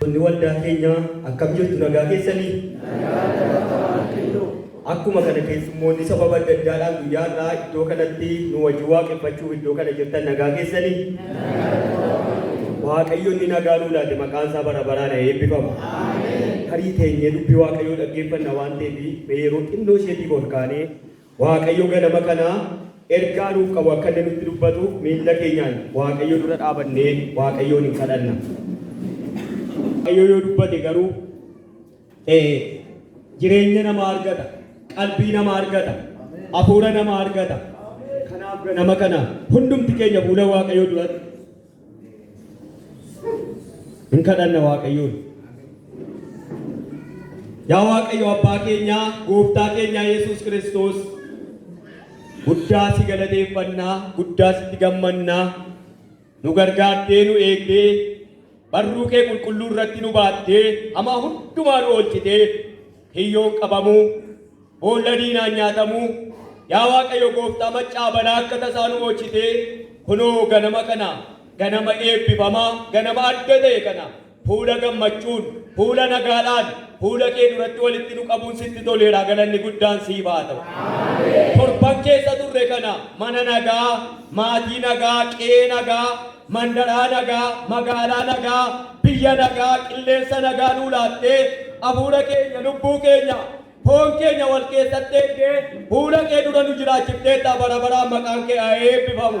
Inni waldaa keenyaa akkam jirtu, nagaa keessanii? Akkuma kana keessummoonni sababa adda addaadhaan guyyaa har'aa iddoo kanatti nu wajjin waaqeffachuuf iddoo kana jirtan, nagaa keessanii? Waaqayyo inni nagaa nuu laate maqaan isaa bara baraan haa eebbifamu. Tarii teenyee dubbii Waaqayyoo dhaggeeffanna waan ta'eef, mee yeroo xinnoo isheetiif ol kaanee Waaqayyo ganama kana ergaa nuuf qabu akka inni nutti dubbatuuf miilla keenyaan Waaqayyo dura dhaabannee Waaqayyoon hin kadhanna. Waaqayyo yoo dubbate garuu jireenya namaa argata, qalbii namaa argata, hafuura namaa argata. Kanaaf ganama kana hundumti keenya fuula Waaqayyoo duratti hin kadhanna Waaqayyoon. Yaa Waaqayyo Abbaa keenyaa, Gooftaa keenyaa Yesuus Kiristoos, guddaa si galateeffannaa, guddaa sitti gammannaa, nu gargaartee, nu eegdee, barruu kee qulqulluu irratti nu baattee, hamaa hundumaa nu oolchitee, kiyyoon qabamuu, boolla diinaan nyaatamuu, yaa Waaqayyo Gooftaa maccaa, balaa akka tasaa nu oolchitee, kunoo ganama kana, ganama eebbifamaa, ganama adda ta'e kana fuula gammachuun, fuula nagaadhaan fuula kee duratti walitti nu qabuun sitti toleera. Galanni guddaan siif haa ta'u. Torban keessa turre kana mana nagaa, maatii nagaa, qe'ee nagaa, mandaraa nagaa, magaalaa nagaa, biyya nagaa, qilleensa nagaa nuu laattee, hafuura keenya, lubbuu keenya, foon keenya wal keessatti eegdee fuula kee dura nu jiraachifteetta. Bara baraan maqaan kee haa eebbifamu.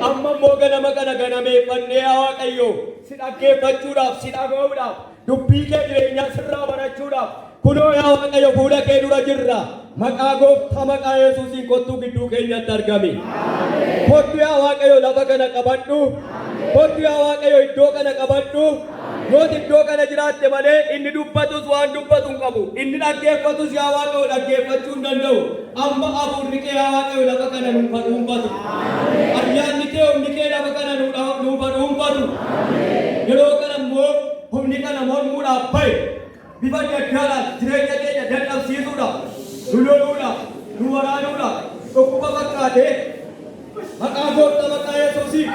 Amma immoo ganama kana ganameeffannee, yaa Waaqayyo, si dhaggeeffachuudhaaf, si dhaga'uudhaaf, dubbii kee jireenyaa sirraa barachuudhaaf kunoo, yaa Waaqayyo, fuula kee dura jirra. Maqaa Gooftaa, maqaa Yesuusiin kottuu gidduu keenyatti argami. Kottu, yaa Waaqayyo, lafa kana qabadhu. Kottu, yaa Waaqayyo, iddoo kana qabadhu. Yooti iddoo kana jiraatte malee inni dubbatus waan dubbatu hin qabu. Inni dhaggeeffatus, yaa Waaqayyo, dhaggeeffachuu hin danda'u. Amma hafuurri kee, yaa Waaqayyo, lafa kana nuuf haa dhuunfatu. Ayyaanni kee, humni kee lafa kana nuuf haa dhuunfatu. Yeroo kana immoo humni kana mormuudhaaf bahe bifa adda addaadhaan jireenya keenya dadhabsiisuudhaaf, nu loluudhaaf, nu waraanuudhaaf, dhukkuba fakkaatee, maqaa Gooftaa, maqaa Yesuusiin,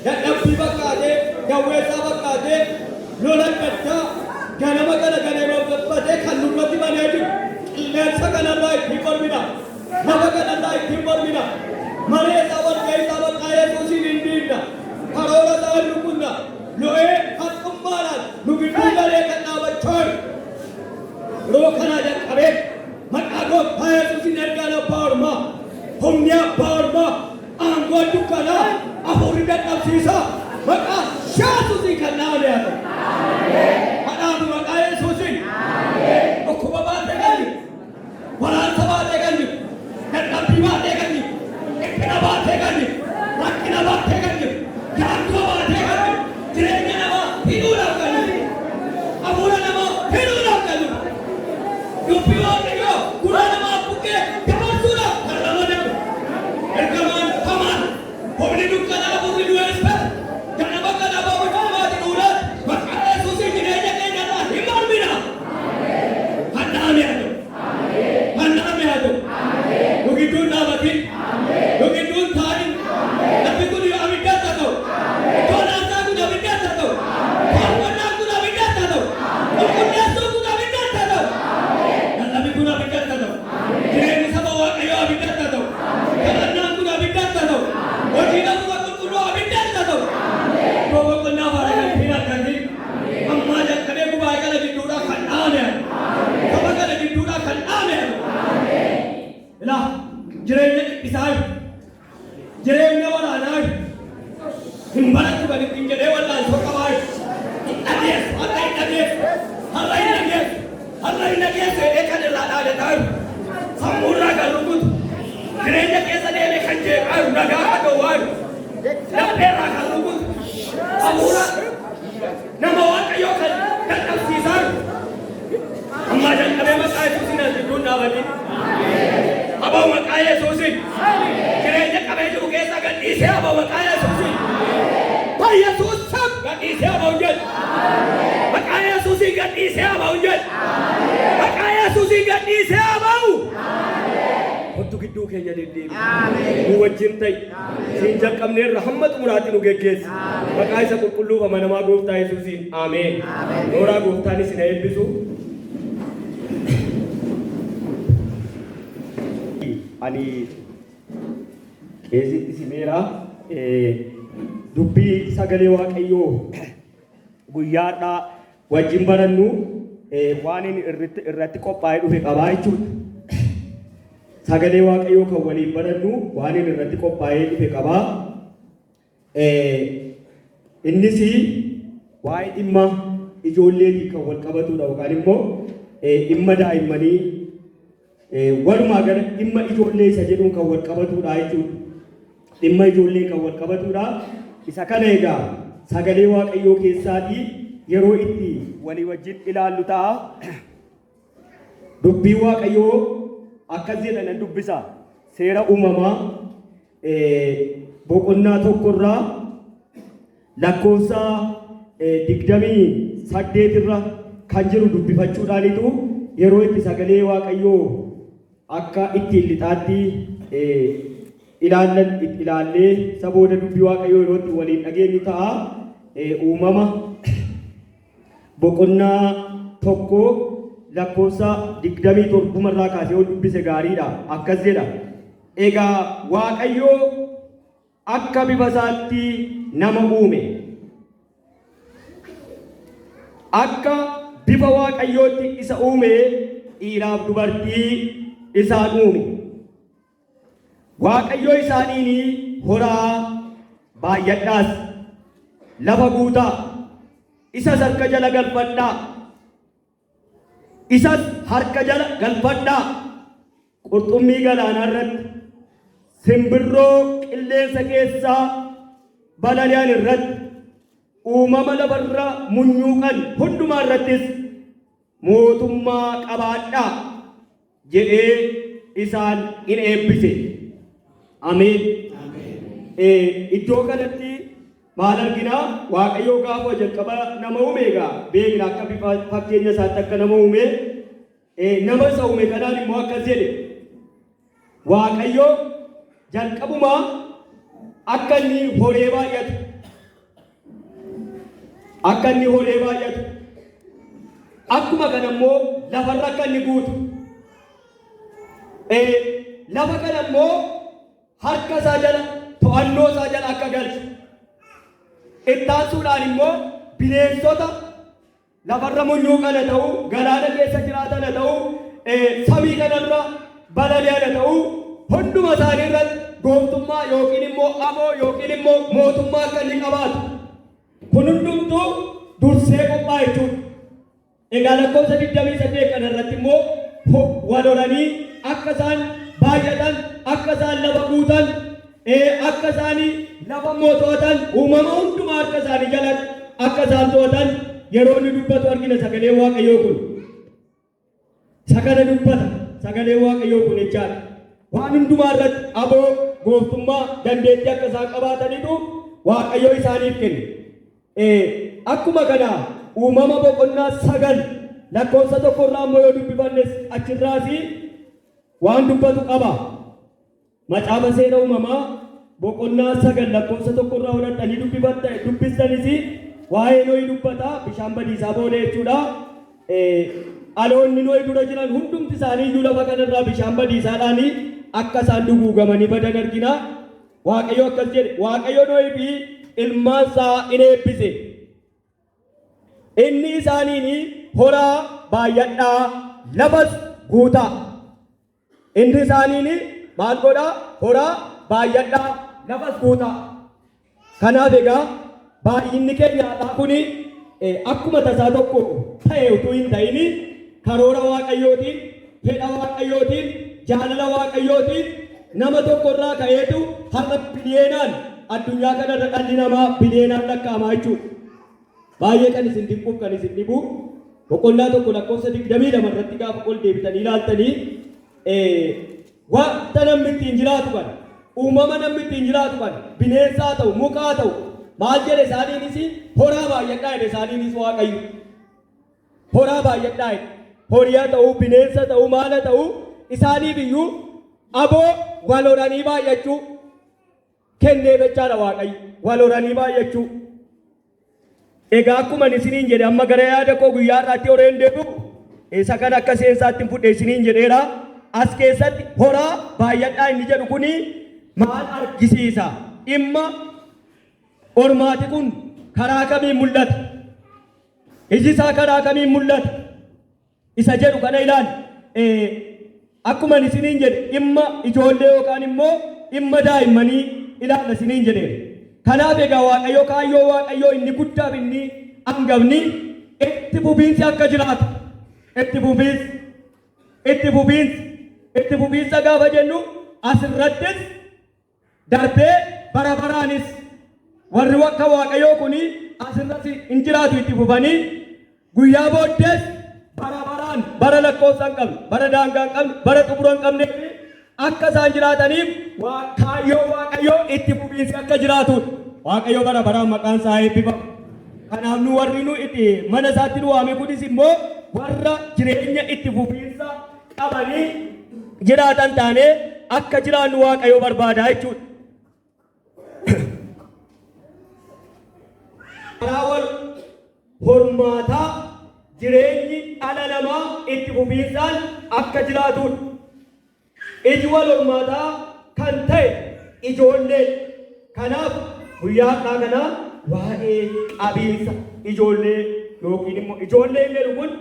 dadhabbii fakkaatee, dawweessaa fakkaatee, lola adda addaa ganama kana ganameeffatee kan nurratti banee jiru qilleensa kanarraa ittiin mormina. Lafa kanarraa ittiin mormina. Maree isaa, walga'ii isaa maqaa Yesuusiin hin diinna. Karoora isaa hin rukunna. Lo'ee haxxummaadhaan nu gidduu galee kan dhaabachaa jiru. Yeroo kanaa jalqabee maqaa Gooftaa Yesuusiin ergaan abbaa ormaa, humni abbaa ormaa, aangoon dukkanaa, hafuurri dadhabsiisaa maqaa Yesuusiin kan dhaame haa ta'u. Hadhaamu maqaa Yesuusiin. Dhukkuba baatee kan jiru, waraansa baatee kan jiru, dadhabbii baatee kan jiru, dhiphina baatee kan jiru, rakkina baatee kan jiru, yaaddoo baatee kan jiru, jireenya namaa hidhuudhaaf kan jiru, hafuura namaa hidhuudhaaf kan jiru, dubbii Waaqayyoo gurra namaa buqqee dabarsuudhaaf kan ramadamu ergamaan hamaan, humni dukkanaa, hafuurri du'eessa ganama kana baabulummaati dhuudhaan maqaa Yesuusiin jireenya keenya irraa hin mormina. Hadhaame haa ta'u. Hadhaame haa ta'u. Nu gidduun dhaabatin. Nu gidduun taa'in. Lafti kun abiddaas haa ta'u. Iddoon aarsaa kun abiddaas haa ta'u. Faarfannaan kun abiddaas haa ta'u. Qulqulleessuun kun abiddaas haa ta'u. Lallabni kun abiddaas haa ta'u. Jireenyi saba Waaqayyoo abiddaas haa ta'u. Kadhannaan kun abiddaas haa ta'u. Hojiin hafuura qulqulluu abiddaas haa ta'u. Iddoo boqonnaa faara galfiin argatin. Ammaa jalqabee gubaa kana gidduudhaa kan dhaame haa ta'u. Saba kana gidduudhaa kan dhaame haa ta'u. Ilaa, jireenya dhiphisaa jiru. Jireenya waraanaa jiru. Hin barattu kan ittiin jedhee wallaansoo qabaa jiru. Hin dhageessu, har'a hin dhageessu, har'a hin dhageessu, har'a hin dhageessu jedhee kan irraa dhaadataa jiru. Sammuurraa kan rukutu. Jireenya keessa deemee kan jeeqaa jiru, nagaa kan dhowwaa jiru. Lapheerraa kan rukutu. Hafuura nama Waaqayyoo kan dadhabsiisaa jiru. Ammaa jalqabee maqaa Yesuusiin as gidduun dhaabatin. Aboo, maqaa Yesuusiin. Jireenya qabee jiru keessaa gadhiisee aboo, maqaa Yesuusiin. Yesuus sab gadhiisee aboo jedhu. Maqaa Yesuusiin gadhiisee aboo jedhu. Maqaa Yesuusiin gadhiisee aboo. Kottu gidduu keenya deddeebi. Nu wajjin ta'i. Siin jalqabneerra hamma xumuraatti nu geggeessi. Maqaa isa qulqulluuf amanamaa Gooftaa Yesuusiin. Ameen. Nooraa Gooftaan isin haa eebbisu. Ani qeesitti simeera. Dubbii sagalee Waaqayyoo guyyaa har'aa wajjin barannu waan inni irratti qophaa'ee dhufe qabaa jechuudha. Sagalee Waaqayyoo kan waliin barannu waan inni irratti qophaa'ee dhufe qabaa. Innis waa'ee dhimma ijoolleetiin kan wal qabatudha yookaan immoo dhimma daa'immanii walumaa gala dhimma ijoollee isa jedhuun kan wal qabatudha jechuudha. Dhimma ijoollee kan wal qabatudha. Isa kana egaa sagalee Waaqayyoo keessaatii yeroo itti walii wajjin ilaallu ta'a. Dubbii Waaqayyoo akkas jedha nan dubbisa. Seera uumamaa boqonnaa tokkorraa lakkoofsa 28 irra kan jiru dubbifachuudhaanitu yeroo itti sagalee Waaqayyoo akka ittiin lixaatti ilaallan ilaallee isa booda dubbii Waaqayyoo yeroo itti waliin dhageenyu ta'a. Uumama boqonnaa 1 lakkoofsa 27 irraa kaasee yoo dubbise gaariidha. Akkas jedha. Egaa Waaqayyo akka bifa isaatti nama uume. Akka bifa Waaqayyootti isa uume, dhiiraaf dubartii isaan uume. Waaqayyo isaaniin horaa baay'adhaas, lafa guutaa, isas harka jala galfadhaa. Isas harka jala galfadhaa. Qurxummii galaanaa irratti, simbirroo qilleensa keessaa balali'an irratti, uumama lafarra munyuuqan hundumaa irrattis mootummaa qabaadhaa jedhee isaan in eebbise. Ameen. Iddoo kanatti maal argina? Waaqayyoo gaafa jalqaba nama uume egaa beekna akka bifa fakkeenya isaatti akka nama uume. Nama isa uume kanaan immoo akkas jedhe. Waaqayyo jalqabumaa akka inni horee baay'atu akka inni horee baay'atu akkuma kana immoo lafarra akka inni guutu lafa kana immoo harka isaa jala to'annoo isaa jala akka galchu ittaansuudhaan immoo bineensota lafarra munyuuqan haa ta'u, galaana keessa jiraatan haa ta'u, samii kanarra balali'an haa ta'u, hunduma isaanii irratti gooftummaa yookiin immoo aboo yookiin immoo mootummaa akka inni qabaatu. Kun hundumtuu dursee qophaa'e jechuudha. Egaa lakkoofsa 28 kana irratti immoo wal horanii akka isaan baay'atan, akka isaan lafa guutan, akka isaan lafa immoo to'atan, uumama hundumaa harka isaanii jalatti akka isaan to'atan yeroo inni dubbatu argina sagaleen Waaqayyoo kun. Isa kana dubbata sagaleen Waaqayyoo kun jechaadha. Waan hundumaa irratti aboo gooftummaa dandeettii akka isaan qabaatanitu Waaqayyoo isaaniif kenne. Akkuma kana uumama boqonnaa 9 lakkoofsa 1 irraa immoo yoo dubbifannes achirraas waan dubbatu qaba. Macaafa Seera Uumamaa boqonnaa 9 lakkoofsa 1 irraa hodhadhanii dubbistanis waa'ee Nohi dubbata, bishaan badiisaa booda jechuudha. Dhaloonni Nohi dura jiran hundumti isaanii iyyuu lafa kanarraa bishaan badiisaadhaan akka isaan duguugamanii badan argina. Waaqayyo akkas jedhe, Waaqayyo Nohii fi ilmaan isaa in eebbise. Inni isaaniin horaa baay'adhaa, lafas guutaa. Inni isaaniin maal godhaa? Horaa baay'adhaa, lafas guutaa. Kanaaf egaa baay'inni keenya har'aa kun akkuma tasaa tokko ta'e utuu hin ta'in karoora Waaqayyootiin, fedha Waaqayyootiin, jaalala Waaqayyootiin nama tokko irraa ka'eetu har'a biliyeenaan addunyaa kanarra dhalli namaa biliyeenaan lakkaa'amaa jechuudha. Baay'ee kan isin dinquuf kan isin dhibu boqonnaa 1 lakkoofsa 22 irratti gaafa ol deebitanii ilaaltanii wanta namni ittiin jiraatu kana uumama namni ittiin jiraatu kana bineensa haa ta'u muka haa ta'u maal jedhe isaaniinis horaa baay'adhaa jedhe isaaniinis Waaqayyo. Horaa baay'adhaa jedhe. Horii haa ta'u bineensa ta'u maal haa ta'u isaaniif iyyuu Aboo wal horanii baay'achuu kenneef jechaadha Waaqayyo. Wal horanii baay'achuu. Egaa akkuma ani isiniin jedhe amma gara yaada koo guyyaa har'aatti horeen deebi'u isa kana akka seensaatti hin fudhe isiniin jedheera. As keessatti horaa baay'adhaa inni jedhu kuni maal argisiisa? Dhimma hormaati kun karaa kamiin mul'ata? Iji isaa karaa kamiin mul'ata? Isa jedhu kana ilaali. Akkuma ani isiniin jedhe dhimma ijoollee yookaan immoo dhimma daa'immanii ilaalla isiniin jedheera. Kanaaf egaa Waaqayyo kaayyoo Waaqayyoo inni guddaaf inni hangafni itti fufiinsi akka jiraatu itti fufiinsi itti fufiinsi itti fufiinsa gaafa jennu asirrattis darbee bara baraanis warri akka Waaqayyoo kun asirras hin jiraatu itti fufanii guyyaa booddees bara baraan bara lakkoofsa hin qabne bara daangaa hin qabne bara xumura hin qabne akka isaan jiraataniif kaayyoo Waaqayyoo itti fufiinsi akka jiraatudha. Waaqayyo bara baraan maqaan isaa eebbifamu. Kanaaf nu warri nu itti mana isaatti nu waame kunis immoo warra jireenya itti fufiinsa qabanii jiraatan taanee akka jiraannu Waaqayyo barbaada jechuudha. Karaa wal hormaataa jireenyi dhala namaa itti fufiinsaan akka jiraatudha. Iji wal hormaataa kan ta'e ijoollee. Kanaaf guyyaa har'aa kana waa'ee qabiinsa ijoollee yookiin immoo ijoollee inni jedhu kun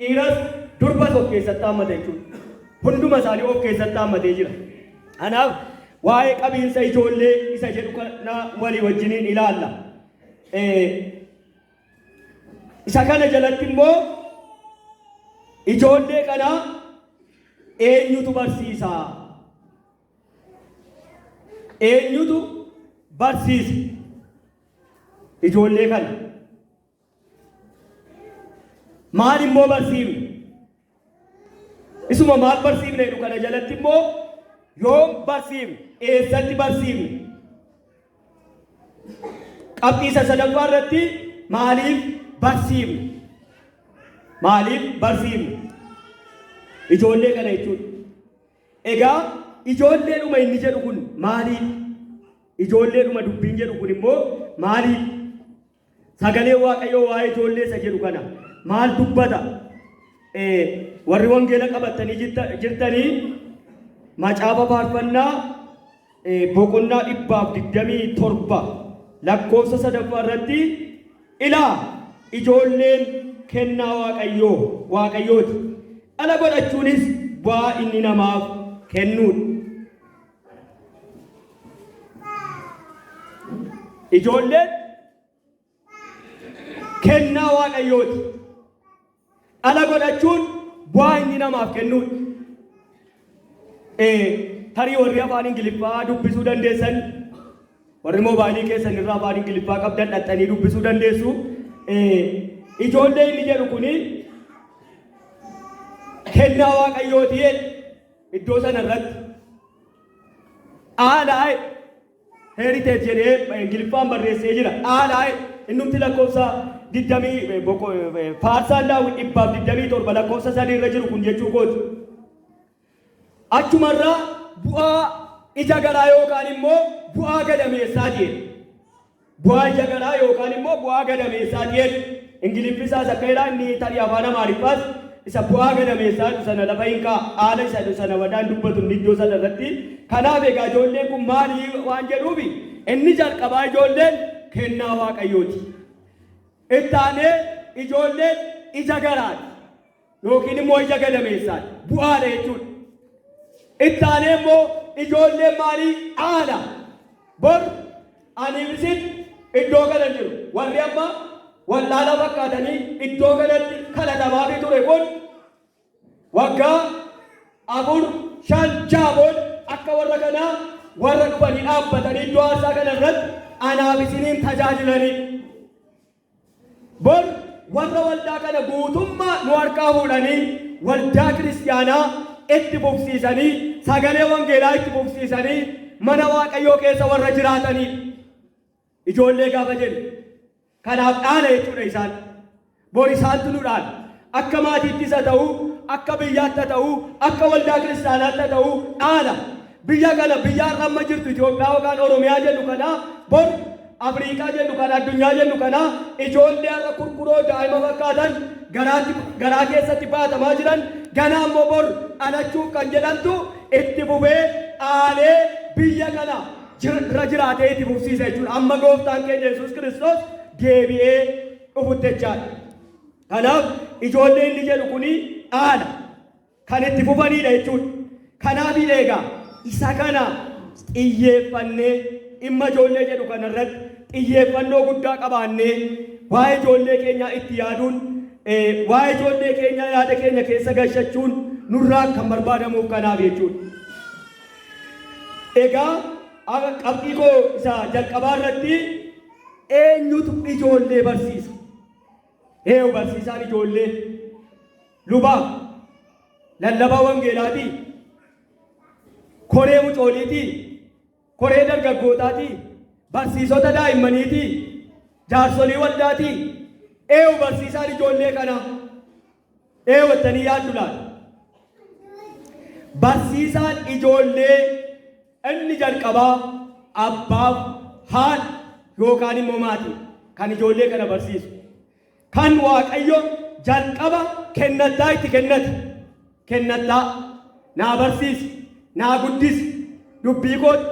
dhiiras durbas of keessatti haammata jechuudha. Hunduma isaanii of keessatti haammatee jira. Kanaaf waa'ee qabiinsa ijoollee isa jedhu kana walii wajjiniin ilaalla. Isa kana jalatti immoo ijoollee kana eenyutu barsiisa? Eenyutu barsiisa? Ijoollee kana. Maal immoo barsiifne? Isuma maal barsiifne jedhu kana jalatti immoo yoom barsiifne? Eessatti barsiifne? Qabxii isa sadaffaa irratti maaliif barsiifne? Maaliif barsiifne? Ijoollee kana jechuudha. Egaa ijoolleedhuma inni jedhu kun maaliif? Ijoolleedhuma dubbiin jedhu kun immoo maaliif? Sagaleen Waaqayyoo waa'ee ijoollee isa jedhu kana maal dubbata? Warri wangeela qabattanii jirtanii macaafa faarfannaa boqonnaa 127 lakkoofsa sadaffaa irratti ilaa ijoolleen kennaa Waaqayyoo Waaqayyooti. Dhala godhachuunis bu'aa inni namaaf kennuudha. Ijoolleen kennaa Waaqayyooti. Dhala godhachuun bu'aa inni namaaf kennuudha. Tarii warri afaan Ingiliffaa dubbisuu dandeessan, warri moobaayilii keessan irraa afaan Ingiliffaa qabdan dhaxxanii dubbisuu dandeessu. Ijoollee inni jedhu kuni kennaa Waaqayyooti jedha iddoo sana irratti. Dhaalaa heritage jedhee Ingiliffaan barreessee jira. Dhaalaa innumti lakkoofsa digdamii faarsaan Daawit 127 lakkoofsa 3 irra jiru kun jechuu kooti. Achumarraa bu'aa ija garaa yookaan immoo bu'aa gadameessaa jedhe. Bu'aa ija garaa yookaan immoo bu'aa gadameessaa jedhe. Ingiliffi isaas akka jedhaa inni tarii afaan Amaariffaas isa bu'aa gadameessaa jedhu sana lafa hin kaa'a. Haala isa jedhu sana wadaan dubbatu inni iddoo sana irratti. Kanaaf egaa ijoolleen kun maali waan jedhuufi inni jalqabaa ijoolleen kennaa Waaqayyooti. Itti aanee ijoolleen ija garaati yookiin immoo ija gadameessaati. Bu'aadha jechuudha. Itti aanee immoo ijoolleen maalii dhaala. Bor aniif isin iddoo kana hin jiru. Warri amma wallaalaa fakkaatanii iddoo kanatti kadhatamaafii ture kun waggaa 4, 5, 6 booda akka warra kanaa warra dhufanii dhaabbatanii iddoo aarsaa kana irratti anaaf isiniin tajaajilanii. Bor warra waldaa kana guutummaa nu harkaa fuudhanii waldaa kiristiyaanaa itti fufsiisanii sagalee wangeelaa itti fufsiisanii mana Waaqayyoo keessa warra jiraatanii ijoollee gaafa jennu kanaaf dhaala jechuudha isaan. Bor isaantu nu dhaala. Akka maatiittis haa ta'u, akka biyyaatti haa ta'u, akka waldaa kiristaanaatti haa ta'u dhaala. Biyya kana biyya har'a amma jirtu Itoophiyaa yookaan Oromiyaa jennu kana bor Afriikaa jennu kana addunyaa jennu kana ijoollee har'a kurkuroo daa'ima fakkaatan garaatti garaa keessatti baatamaa jiran ganaa immoo bor dhalachuuf kan jedhantu itti fufee dhaalee biyya kana irra jiraatee itti fufsiisa jechuudha. Amma gooftaan keenya Yesuus Kiristoos deebi'ee dhufutti jechaadha. Kanaaf ijoollee inni jedhu kuni dhaala kan itti fufaniidha jechuudha. Kanaaf egaa isa kana xiyyeeffannee dhimma ijoollee jedhu kanarratti xiyyeeffannoo guddaa qabaannee waa'ee ijoollee keenyaa itti yaaduun waa'ee ijoollee keenyaa yaada keenya keessa gashachuun nurraa kan barbaadamuuf kanaaf jechuudha. Egaa qabxii koo isa jalqabaa irratti eenyutu ijoollee barsiisa? Eenyu barsiisaan ijoollee? Lubaa, lallabaa wangeelaatii, koree mucooliitii, koree dargaggootaatii, barsiisota daa'immaniitii, jaarsolii waldaatii. Eenyu barsiisaan ijoollee kanaa? Eenyu jettanii yaaddu laata? Barsiisaan ijoollee inni jalqabaa abbaaf haadha yookaan immoo maatii kan ijoollee kana barsiisu. Kan Waaqayyo jalqaba kennattaa itti kennate. Kennattaa naa barsiisi, naa guddisi, dubbii kootti,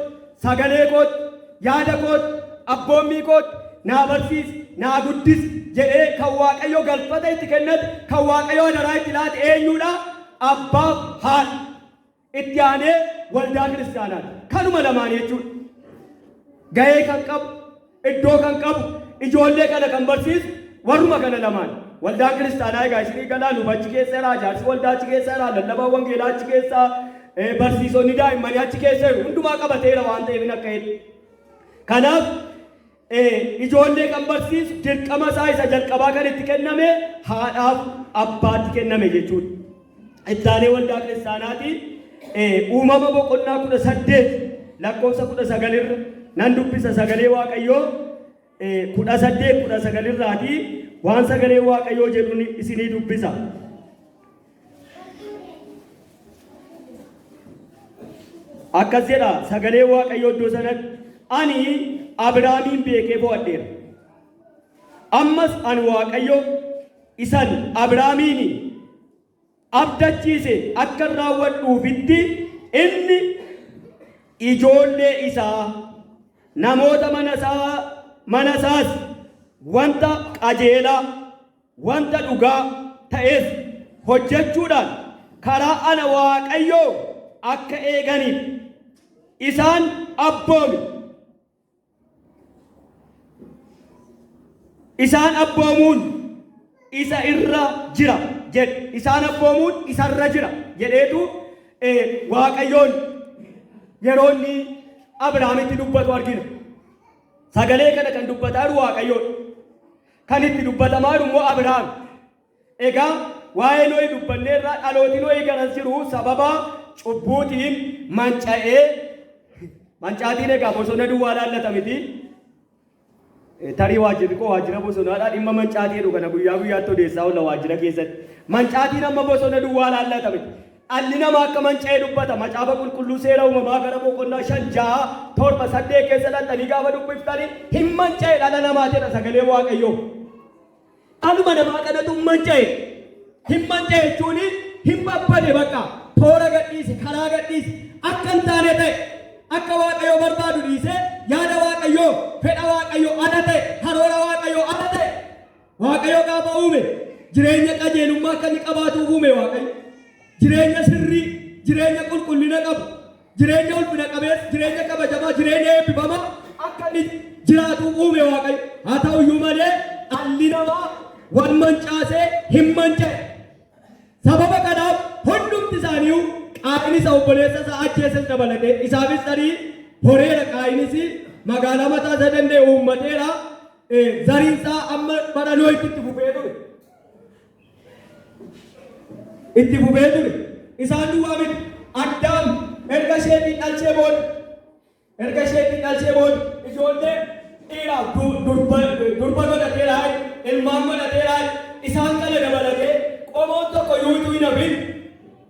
sagalee kootti, yaada kootti, abboommii kootti naa barsiisi, naa guddisi jedhee kan Waaqayyo galfata itti kennate, kan Waaqayyo adaraa itti laate eenyuudha? Abbaaf haadha. Itti aanee waldaa kiristaanaati. Kanuma lamaan jechuudha. Gahee kan qabu, iddoo kan qabu, ijoollee kana kan barsiisu warruma kana lamaan. Waldaan kiristaanaa egaa isinii galaa luba achi keessa jira, jaarsi waldaa achi keessa jira, lallabaan wangeelaa achi keessa, barsiisonni daa'immanii achi keessa jiru. Hundumaa qabateera waan ta'eef akka jedhu. Kanaaf ijoollee kan barsiisu dirqama isaa isa jalqabaa kan itti kenname haadhaaf abbaatti kenname jechuudha. Itti aanee waldaa kiristaanaati. Uumama boqonnaa 18 lakkoofsa 19 irra nan dubbisa sagalee Waaqayyoo 18 19 irraati waan sagalee Waaqayyoo jedhuun isinii dubbisa. Akkas jedha sagalee Waaqayyoo iddoo sanatti ani Abrahaamiin beekee fo'adheera. Ammas ani Waaqayyo isan Abrahaamiin abdachiise akkan raawwadhuufitti inni ijoollee isaa namoota mana isaas wanta qajeelaa wanta dhugaa ta'es hojjechuudhaan karaa ana Waaqayyoo akka eeganiif isaan abboomi. Isaan abboomuun isa irra jira jedhe. Isaan abboomuun isarra jira jedheetu Waaqayyoon yeroo inni Abrahaamitti dubbatu argina. Sagalee kana kan dubbataa jiru Waaqayyoodha. Kan itti dubbatamaa jiru immoo Abrahaam. Egaa waa'ee Nohi dubbanneerra dhalooti Nohi garas jiru sababa cubbuutiin manca'ee mancaatiin egaa bosona duwwaa laallata miti. Tarii waajjirri koo waajjira bosonaadha dhimma mancaatii jedhu kana guyyaa guyyaatti odeessaa oolla waajjira keessatti. Mancaatiin amma bosona duwwaa laallata miti. Dhalli namaa akka manca'e dubbata. Macaafa qulqulluu seera uumamaa gara boqonnaa 5, 6, 7, 8 keessa dhaqxanii gaafa dubbiftanii hin manca'e dhala namaa jedha sagalee Waaqayyoo. Dhaluma namaa kanatu hin manca'e. Hin manca'e jechuun hin babbade bakka toora gadhiise, karaa gadhiise, akka hin taane ta'e, akka Waaqayyoo barbaadu dhiisee yaada Waaqayyoo, fedha Waaqayyoo ala ta'e, karoora Waaqayyoo ala ta'e. Waaqayyo gaafa uume jireenya qajeelummaa akka inni qabaatuuf uume Waaqayyo. Jireenya sirrii, jireenya qulqullina qabu, jireenya ulfina qabeessa, jireenya kabajamaa, jireenya eebbifamaa akka inni jiraatuuf uume Waaqayyo. Haa ta'uyyuu malee dhalli namaa wal mancaasee hin manca'e. Sababa kanaaf hundumti isaaniiyyuu Qaayin isa obboleessa isaa ajjeeses dabalatee isaafis tarii horeera Qaayinis magaalaa mataa isaa danda'e uummateera. Zariin isaa amma bara Nohitti itti fufee ture. Itti fufee ture. Isaan duwwaa miti. Addaam erga isheetiin dhalchee booda erga isheetiin dhalchee booda ijoollee dhiiraaf durba godhateera, ilmaan godhateera. Isaan kana dabalatee Qomoon tokko iyyuu hin hafin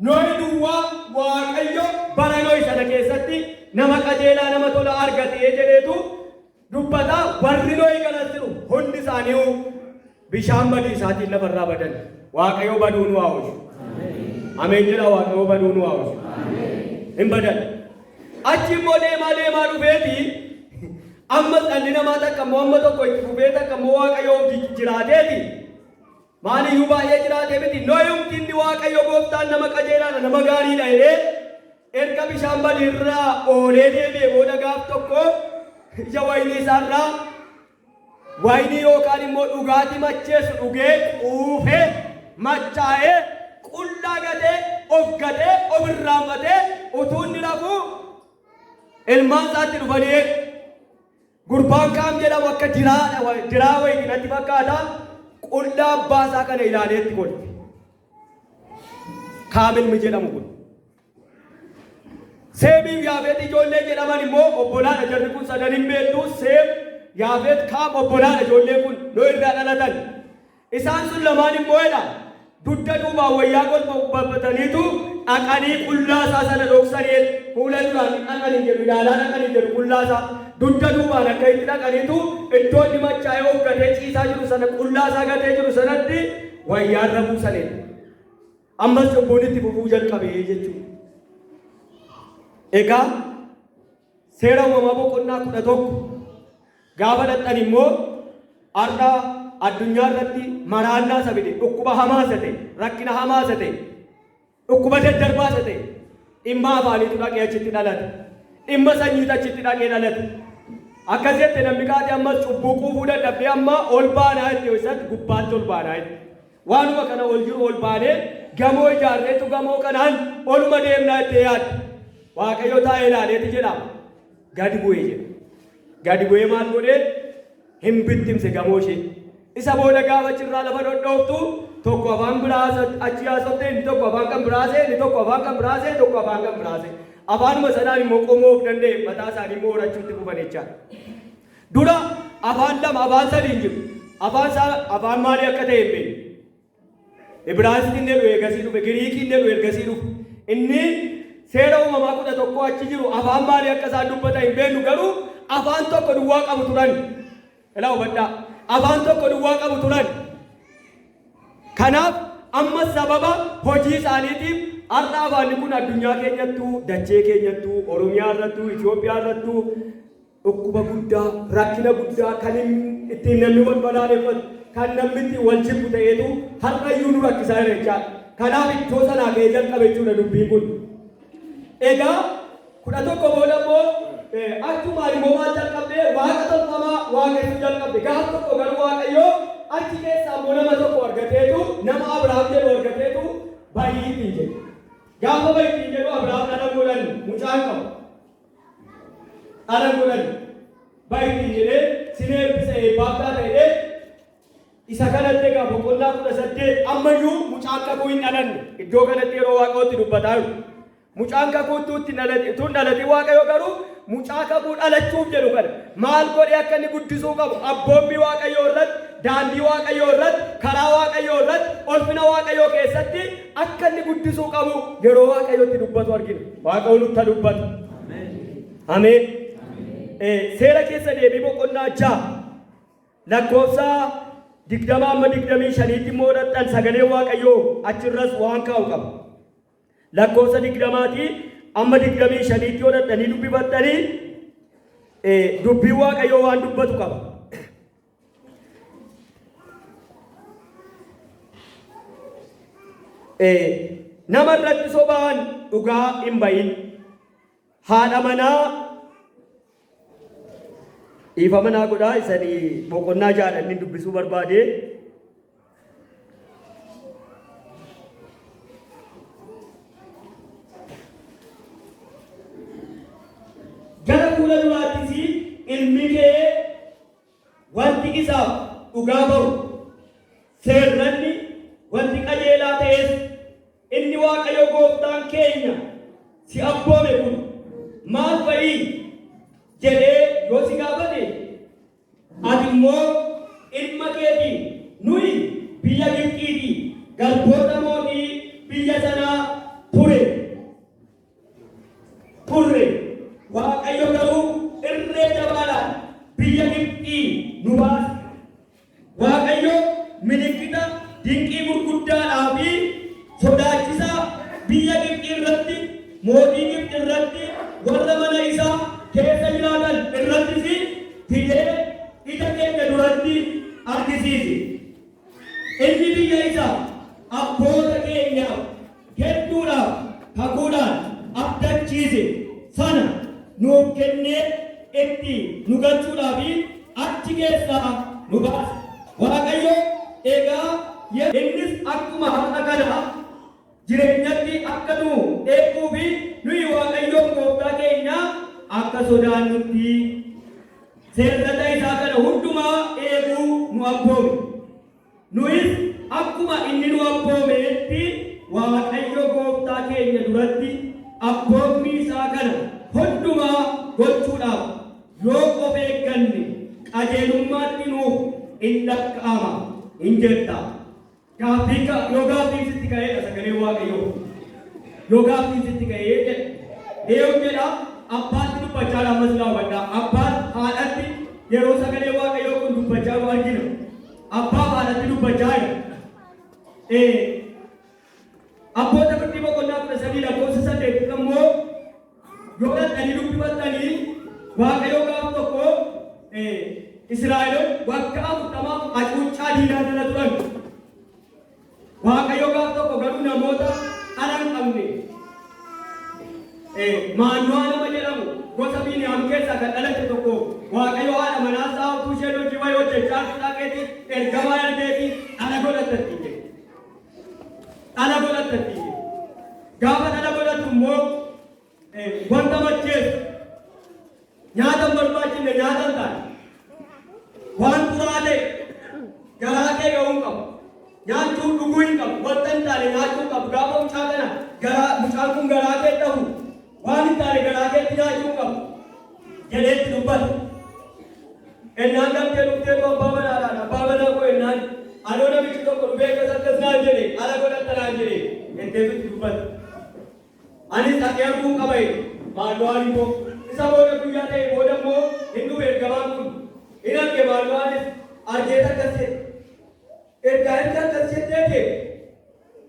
Nohi duwwaa Waaqayyo bara Nohi sana keessatti nama qajeelaa nama tola argatee jedheetu dubbata. Warri Nohi galas jiru hundi isaanii bishaan badiisaatiin lafarraa badan. Waaqayyo baduu nu haa oolchu. Ameen jedha. Waaqayyo baduu nu haa oolchu. Hin badan. Achi immoo deemaa deemaa dhufeeti amma dhalli namaa takka immoo amma tokko itti fufee takka immoo Waaqayyoof jiraateeti. Maaliyyuu baay'ee jiraatee miti. Nohumti inni Waaqayyo gooftaan nama qajeelaadha, nama gaariidha jedhee erga bishaan badiirraa oolee deebi'e booda gaaf tokko ija wayinii isaarraa wayinii yookaan immoo dhugaatii macheessu dhugee quufee machaa'ee qullaa gatee of gatee of irraanfatee utuu inni rafuu ilmaan isaatti dhufanii gurbaan Kaam jedhamu akka diraa wayii natti fakkaata qullaa abbaa isaa kana ilaalee itti kolfe. Kaam ilmi jedhamu kun. Seemiif Yaafet ijoollee jedhaman immoo obbolaadha. Jarri kun sadan hin beektu. Seem, Yaafet, Kaam obbolaadha ijoolleen kun Nohi irraa dhalatan. Isaan sun lamaan immoo jedha dugda duubaan wayyaa golbataniitu dhaqanii qullaa isaa sana dhoksanii fuula duraan dhaqanii jedhu ilaalaa dhaqanii jedhu qullaa isaa dugda duubaan akka itti dhaqaniitu iddoo inni machaa'ee of gatee ciisaa jiru sana qullaa isaa gatee jiru sanatti wayyaa irra buusanidha. Ammas cubbuun itti fufuu jalqabee jechuudha. Egaa Seera Uumamaa boqonnaa 11 gaafa dhaqxan immoo har'a addunyaa irratti maraannaa isa fide, dhukkuba hamaa isa ta'e, rakkina hamaa isa ta'e, dhukkuba daddarbaa isa ta'e, dhimma afaaniitu dhaqee achitti dhalate. Dhimma sanyiitu achitti dhaqee dhalate. Akkas jette namni kaatee ammas cubbuu quufuu dadhabdee amma ol baanaa jette isatti gubbaatti ol baanaa jette. Waanuma kana ol jiru ol baanee gamoo ijaarreetu gamoo kanaan oluma deemnaa jettee yaadde. Waaqayyo taa'ee ilaaleeti jedha. Gadi bu'ee jedha. Gadi bu'ee maal godhee? Hin bittimse gamoo ishee. Isa booda gaafa achirraa lafa dhodhooftu tokko afaan biraa achi haasofte, inni tokko afaan kan biraa haasa'e, inni tokko afaan kan biraa haasa'e, tokko afaan kan biraa haasa'e. Afaanuma sanaan immoo qomoo of danda'e mataa isaanii immoo horachuutti fufan jechaadha. Dura afaan lama afaan sadii hin jiru. Afaan isaa afaan maalii akka ta'e hin beeknu. Ibraayisxiin jedhu eegasii dhufe, Giriikiin jedhu ergasii dhufe. Inni Seera Uumamaa 11 achi jiru afaan maalii akka isaan dubbatan hin beeknu garuu afaan tokko duwwaa qabu turan. Ilaa hubadhaa. Afaan tokko duwwaa qabu turan. Kanaaf amma sababa hojii isaaniitiif har'a afaanni kun addunyaa keenyattuu, dachee keenyattuu, Oromiyaa irrattuu, Itoophiyaa irrattuu dhukkuba guddaa, rakkina guddaa kan ittiin namni wal balaaleffatu, kan namni ittiin wal jibbu ta'eetu har'ayyuu nu rakkisaa jira jechaadha. Kanaaf iddoo sanaa ka'ee jalqabe jechuudha dubbiin kun. Egaa 11 booda immoo achumaan immoo maal jalqabde? Waaqa tolfamaa waaqessuu jalqabde. Gaaf tokko garuu Waaqayyo achi keessaa immoo nama tokko argateetu, nama Abrahaam jedhu argateetu bahii ittiin jedhe. Gaafa bahi ittiin jedhu Abrahaam dhala godhanne, mucaa hin qabu. Dhala godhanne. Bahi ittiin jedhee sin eebbisa eebbaaf taata jedhee isa kanatti egaa boqonnaa 18 ammayyuu mucaan kakuu hin dhalanne iddoo kanatti yeroo Waaqayyootti dubbataa jiru. Mucaan kakuu utuu itti hin dhalatin Waaqayyo garuu mucaa kakuu dhalachuuf jedhu kana maal godhee akka inni guddisuu qabu abboommii Waaqayyoo irratti, daandii Waaqayyoo irratti, karaa Waaqayyoo irratti, ulfina Waaqayyoo keessatti akka inni guddisuu qabu yeroo Waaqayyotti dubbatu argina. Waaqayyo nutti haa dubbatu. Ameen. Seera Keessa Deebii boqonnaa 6 lakkoofsa 20 amma 25tti immoo dhaqxan sagalee Waaqayyoo achirras waan kaa'u qaba. Lakkoofsa 20tii amma 25tti yoo dhaqxanii dubbifattanii dubbiin Waaqayyoo waan dubbatu qaba. Nama irratti sobaan dhugaa hin bahin. Haadha manaa dhiifama naa godhaa isanii boqonnaa jaadha inni dubbisuu barbaade. Gara fuula duraattis ilmi kee wanti isaaf dhugaa ba'u, seerranni, wanti qajeelaa ta'es inni Waaqayyo gooftaan keenya si abboome kun maal fa'i jedhee yoo si gaafate, ati immoo ilma keetiin, Nuyi biyya Gibxiitii garboota nuuf kennee itti nu galchuudhaaf achi keessaa nu baase. Waaqayyo egaa innis akkuma har'a kana jireenyatti akka nu eeguu fi nuyi Waaqayyoon gooftaa keenya akka sodaannutti seerrata isaa kana hundumaa eeguu nu abboome. Nuyis akkuma inni nu abboometti Waaqayyo gooftaa keenya duratti abboommii isaa kana hundumaa gochuudhaaf yoo of eegganne qajeelummaatti nuuf in lakkaa'ama in jetta. Gaaffii yoo gaaffiin sitti ka'eedha sagalee Waaqayyoo. Yoo gaaffiin sitti ka'ee jedha. Eeyyuu jedha, abbaatti dubbachaa ammas raawwadha. Abbaan haadhatti yeroo sagalee Waaqayyoo kun dubbachaa jiru argina. Abbaa haadhatti dubbachaa jira. Abboota Firdii boqonnaa 13 lakkoofsa 8 immoo yoo dhaqxanii dubbifattanii, Waaqayyoo gaaf tokko Israa'eloonni waggaa 40f hacuuccaa diinaa jala turan. Waaqayyo gaaf tokko garuu namoota dhala hin qabne, Maanno'aa nama jedhamu, gosa Biiniyaam keessaa kan dhalate tokko, Waaqayyo haadha manaa isaa utuu isheen hojii wayii hojjechaa jirtu dhaqeeti ergamaa ergeeti dhala godhatta ittiin jedhe. Dhala godhatta ittiin jedhe. Gaafa dhala godhattu immoo wanta macheessu, nyaata hin barbaachifne nyaata hin taane, waan xuraa'aa ta'e garaa kee ga'uu hin qabu. Nyaachuu dhuguu hin qabu. Wanta hin taane nyaachuu hin qabu. Gaafa mucaa kana garaa mucaan kun garaa kee dhahu waan hin taane garaa keetti nyaachuu hin qabu jedhee itti dubbate. Ennaan galtee dhufteetu abbaa manaadhaan, "Abbaa manaa koo," ennaan, "anoo namichi tokko dhufee akkas akkas naan jedhe, dhala godhatta naan jedhe," jetteetu itti dubbate. "Anis dhaqee arguun qaba," jedhe. Maanno'aan immoo isa booda guyyaa ta'e booda immoo hin dhufe ergamaan kun. Hin arge Maanno'aanis, argeet akkas jedhe. Ergaa erga akkas jettee ta'e,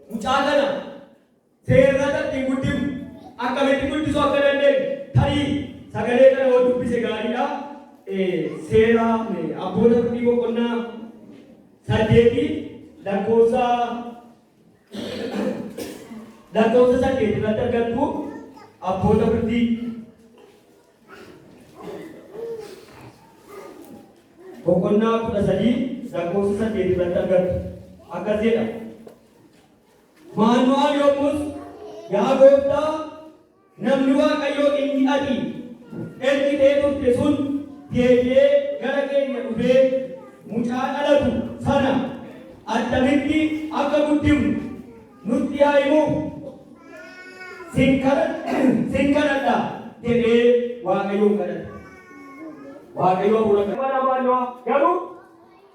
mucaa kana seerrata ittiin guddifnu akkamitti guddisuu akka dandeenyu tarii sagalee kana yoo dubbise gaariidha. Seera Abboota Firdii boqonnaa 8 lakkoofsa 8 irratti argattu, Abboota Firdii boqonnaa 13 lakkoofsa 8 irratti argattu. Akkas jedha. Maano'aan yommus, "Yaa gooftaa, namni Waaqayyoo inni ati ergitee turte sun deebi'ee gara keenya dhufee mucaa dhalatu sana attamitti akka guddifnu nutti haa himuuf sin kadhadha," jedhee Waaqayyoon kadhate. Waaqayyo hafuura kana. Maano'aa garuu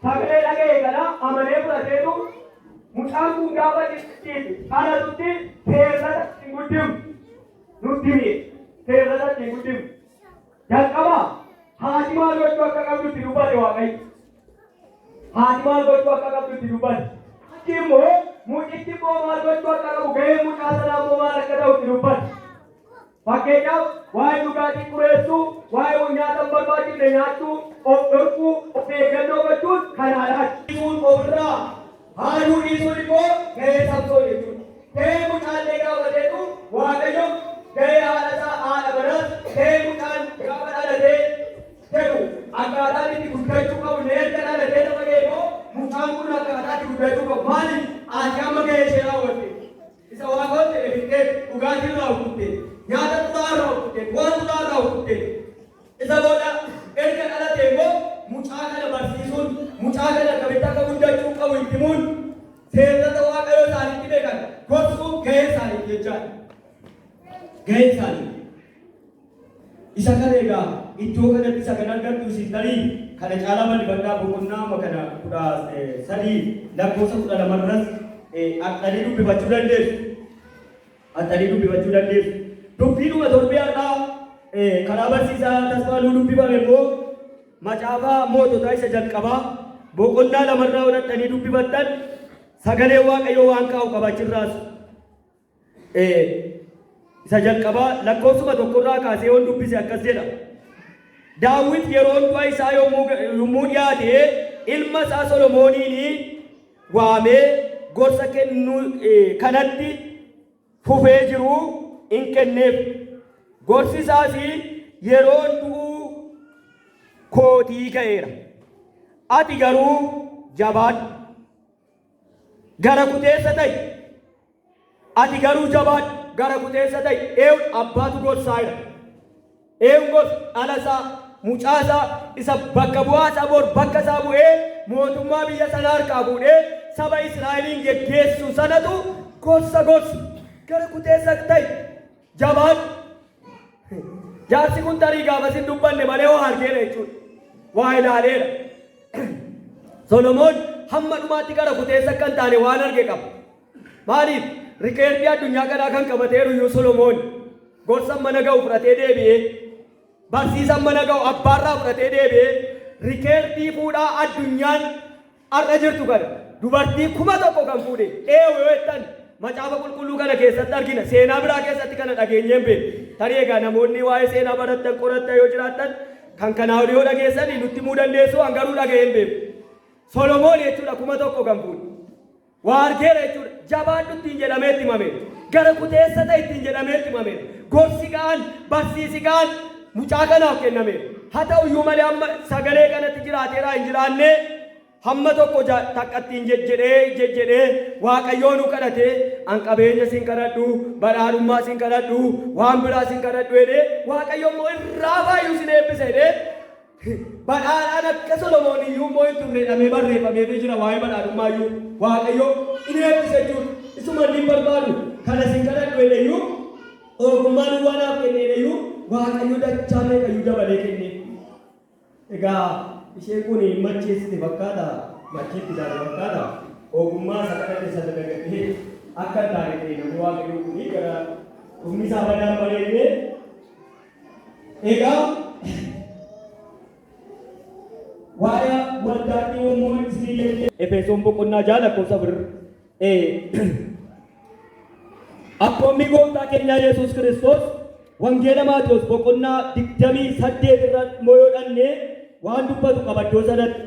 sagalee dhaga'e kana amanee fudhateetu mucaan kun gaafa dhalatutti seerrata ittiin guddifnu nutti hime. Seerrata ittiin guddifnu. Jalqaba haati maal gochuu akka qabdu itti dubbate Waaqayyo. Haati maal gochuu akka qabdu itti dubbate. Achi immoo mucichi immoo maal gochuu akka qabu, gaheen mucaa sanaa immoo maal akka ta'u itti dubbate. Fakkeenyaaf, waa'ee dhugaatii xureessuu, waa'ee nyaata hin barbaachifne nyaachuu, of dhorkuu, of eeggannoo gochuun kan haadhaati. Dhiisuun, ofirraa haaduu dhiisuun immoo gahee Samsoon jechuudha. Gahee mucaallee gaafateetu Waaqayyo gahee haadha isaa, haadha manaas, gahee mucaan gaafa dhalatee jedhu akkaataan itti guddachuu qabu, erga dhalatee lafa ga'e immoo mucaan kun akkaataa itti guddachuu qabu. Maaliif? Haati amma gahee ishee raawwatte. Isa Waaqoon jedhe fixxee, dhugaatii irraa of kutte, nyaata xuraa'aa irraa of kutte, waan xuraa'aa irraa of kutte. Isa booda erga dhalate immoo mucaa kana barsiisuun, mucaa kana akkamitti akka guddachuu qabu itti himuun, seerrata Waaqayyoo isaaniitti beekan gorsuun gahee isaaniiti jechaadha. Gahee isaaniiti. Isa kana egaa iddoo kanatti isa kan argattu isin tarii kana caalaa bal'ifadhaa, boqonnaa amma kana 13 lakkoofsa 12 irras dhaqxanii dubbifachuu dandeessu. Dhaqxanii dubbifachuu dandeessu. Dubbiidhuma torbee har'aa karaa barsiisaa Tasfaaluu dubbifame immoo Macaafa Moototaa isa Jalqabaa boqonnaa 2rraa dhaqxanii dubbifattan sagalee Waaqayyoo waan kaa'u qaba achirraas. Isa Jalqabaa lakkoofsuma 1rraa kaasee yoon dubbise akkas jedha. Daawit yeroon du'a isaa yommuu dhiyaate ilma isaa Solomooniin waamee gorsa kennuu kanatti fufee jiru in kenneef. Gorsi isaas Yeroon du'uu kootii ga'eera. Ati garuu jabaadhu. Gara kuteessa ta'i. Ati garuu jabaadhu. Gara kuteessa ta'i. Eewun abbaatu gorsaa jira. Eewun gorsa dhala isaa, mucaa isaa, isa bakka bu'aa isaa bor bakka isaa bu'ee mootummaa biyya sanaa harkaa fuudhee saba Israa'eliin geggeessu sanatu gorsa gorsa. Gara kuteessa ta'i. Jabaadhu. Jaarsi kun tarii gaafas hin dubbanne malee waa argeera jechuudha. Waa ilaaleera. Solomoon hamma dhumaatti gara kuteessa akka hin taane waan arge qaba. Maaliif? Rikeerdii addunyaa kanaa kan qabateeru iyyuu Solomoon gorsa mana ga'u fudhatee deebi'ee, barsiisa mana ga'u abbaarraa fudhatee deebi'ee, rikeerdii fuudhaa addunyaan har'a jirtu kana dubartii 1000 kan fuudhe eenyu yoo jettan macaafa qulqulluu kana keessatti argina. Seenaa biraa keessatti kana dhageenyee hin beeknu. Tarii egaa namoonni waa'ee seenaa barattan qorattan yoo jiraattan kan kanaa olii yoo dhageessanii nutti himuu dandeessu, an garuu dhaga'ee hin beeku. Solomoon jechuudha 1000 kan fuudhe. Waa argeera jechuudha. Jabaadhu ittiin jedhamee itti himameera. Gara kuteessa ta'e ittiin jedhamee itti himameera. Gorsi ga'aan, barsiisi ga'aan mucaa kanaaf kennameera. Haa ta'u iyyuu malee amma sagalee kanatti jiraateeraa hin jiraanne, hamma tokko takka ittiin jejjedhee jejjedhee Waaqayyoo nu kadhatee, an qabeenya sin kadhadhu, badhaadhummaa sin kadhadhu, waan biraa sin kadhadhu jedhee, Waaqayyo immoo irraa baay'uu sin eebbisa jedhee, badhaadhaan akka Solomoon iyyuu immoo hin turre jedhamee barreeffameefii jira. Waa'ee badhaadhummaa iyyuu Waaqayyo in eebbisa jechuudha. Isuma inni hin barbaadu kana sin kadhadhu jedhe iyyuu, ogummaa duwwaa naaf kenne jedhe iyyuu, Waaqayyo dachaa meeqayyuu dabalee kenne. Egaa isheen kun macheessite fakkaata, machiitti taate fakkaata. Ogummaa isa kadhate sana dagatee akka hin taane ta'e namni Waaqayyoo kun gara dhumni isaa badaan bareedne. Egaa waa'ee waldaatti yommuu isinii jette, Efesoon boqonnaa 6 lakkoofsa 4, abboommii gooftaa keenyaa Yesuus Kiristoos Wangeela Maatewos boqonnaa 28 irra immoo yoo dhanne waan dubbatu qaba iddoo sanatti.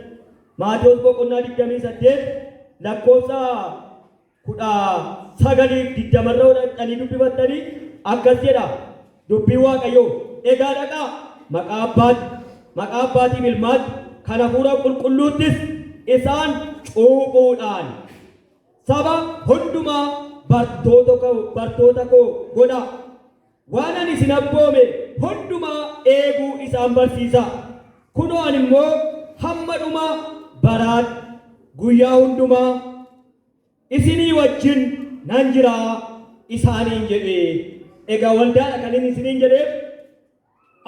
Maatewos boqonnaa 28 lakkoofsa 19 20 irra yoo dhaqxanii dubbifattanii akkas jedha dubbii Waaqayyoo. Egaa dhaqaa maqaa Abbaatti, maqaa Abbaatiif Ilmaatti, kan Hafuura Qulqulluuttis isaan cuuphuudhaan saba hundumaa bartoota koo godhaa. Waan ani isin abboome hundumaa eeguu isaan barsiisaa. Kunoo ani immoo hamma dhuma baraatti guyyaa hundumaa isinii wajjin nan jira isaaniin jedhe. Egaa waldaadha kan inni isiniin jedheef,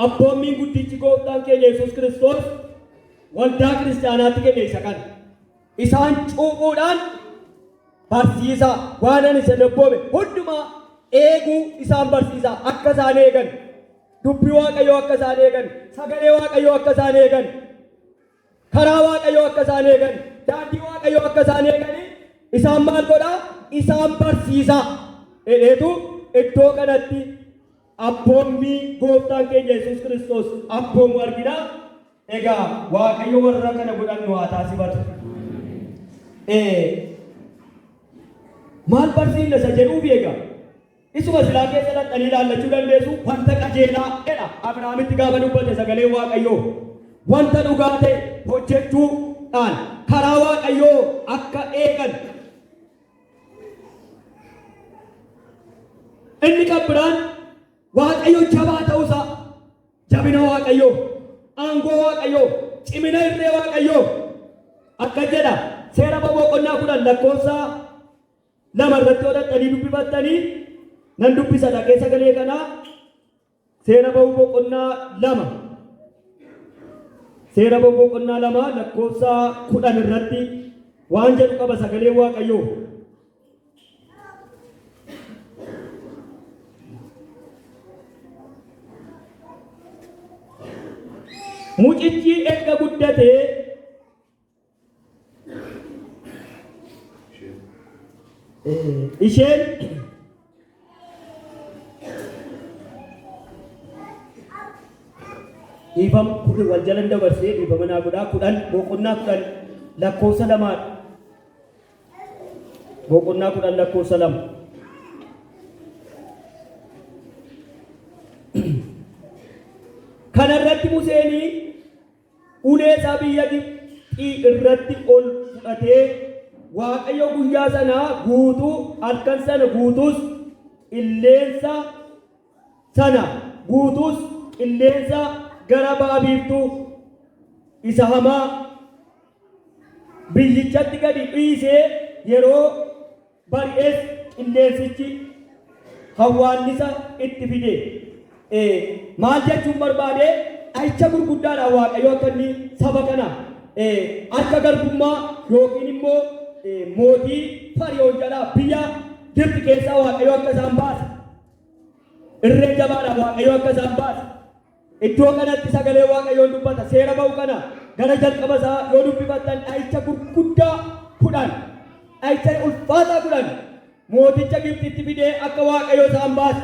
abboommiin guddichi gooftaan keenya Yesuus Kiristoos waldaa kiristaanaatti kenne isa kana. Isaan cuuphuudhaan barsiisaa, waan ani isin abboome hundumaa eeguu isaan barsiisaa, akka isaan eegan, dubbii Waaqayyoo akka isaan eegan, sagalee Waaqayyoo akka isaan eegan, karaa Waaqayyoo akka isaan eegan, daandii Waaqayyoo akka isaan eeganii isaan maal godhaa? Isaan barsiisaa jedheetu iddoo kanatti abboommii gooftaan keenya Yesuus Kiristoos abboomu argina. Egaa Waaqayyo warra kana godhan nu haa taasifatu. Maal barsiifna isa jedhuuf, egaa isuma silaa keessa dhaqxanii ilaallachuu dandeessu. Wanta qajeelaa jedha Abrahaamitti gaafa dubbate sagaleen Waaqayyoo. Wanta dhugaa ta'e hojjechuudhaan karaa Waaqayyoo akka eegan. Inni kan biraan Waaqayyo jabaa ta'uusaa, jabina Waaqayyoo, aangoo Waaqayyoo, cimina irree Waaqayyoo akka jedha. Seera boqonnaa 10 lakkoofsa 2 irratti yoo dhaqxanii dubbifattanii, nan dubbisa dhaqee sagalee kanaa. Seera Ba'uu boqonnaa 2, Seera Ba'uu boqonnaa 2 lakkoofsa 10 irratti waan jedhu qaba sagaleen Waaqayyoo. Mucichi erga guddatee, isheen dhiifama, 10 wal jalan dabarsee, dhiifama naa godhaa, 10, boqonnaa 10 lakkoofsa 2dha. Boqonnaa 10 lakkoofsa 2. Kana irratti Museen ulee isaa biyya Gibxii irratti ol fudhatee Waaqayyo guyyaa sana guutuu halkan sana guutuus qilleensa sana guutuus qilleensa gara ba'a biiftuu isa hamaa biyyichatti gadi dhiisee yeroo bari'es qilleensichi hawwaannisa itti fide. Maal jechuun barbaade? Dha'icha gurguddaadhaan Waaqayyo akka inni saba kana harka garbummaa yookiin immoo mootii Fari'oon jalaa biyya Gibxi keessaa Waaqayyo akka isaan baase. Irree jabaadhaan Waaqayyo akka isaan baase. Iddoo kanatti sagalee Waaqayyoon dubbata. Seera ba'u kana gara jalqaba isaa yoo dubbifattan dha'icha gurguddaa 10, dha'icha ulfaataa 10 mooticha Gibxitti fidee akka Waaqayyo isaan baase.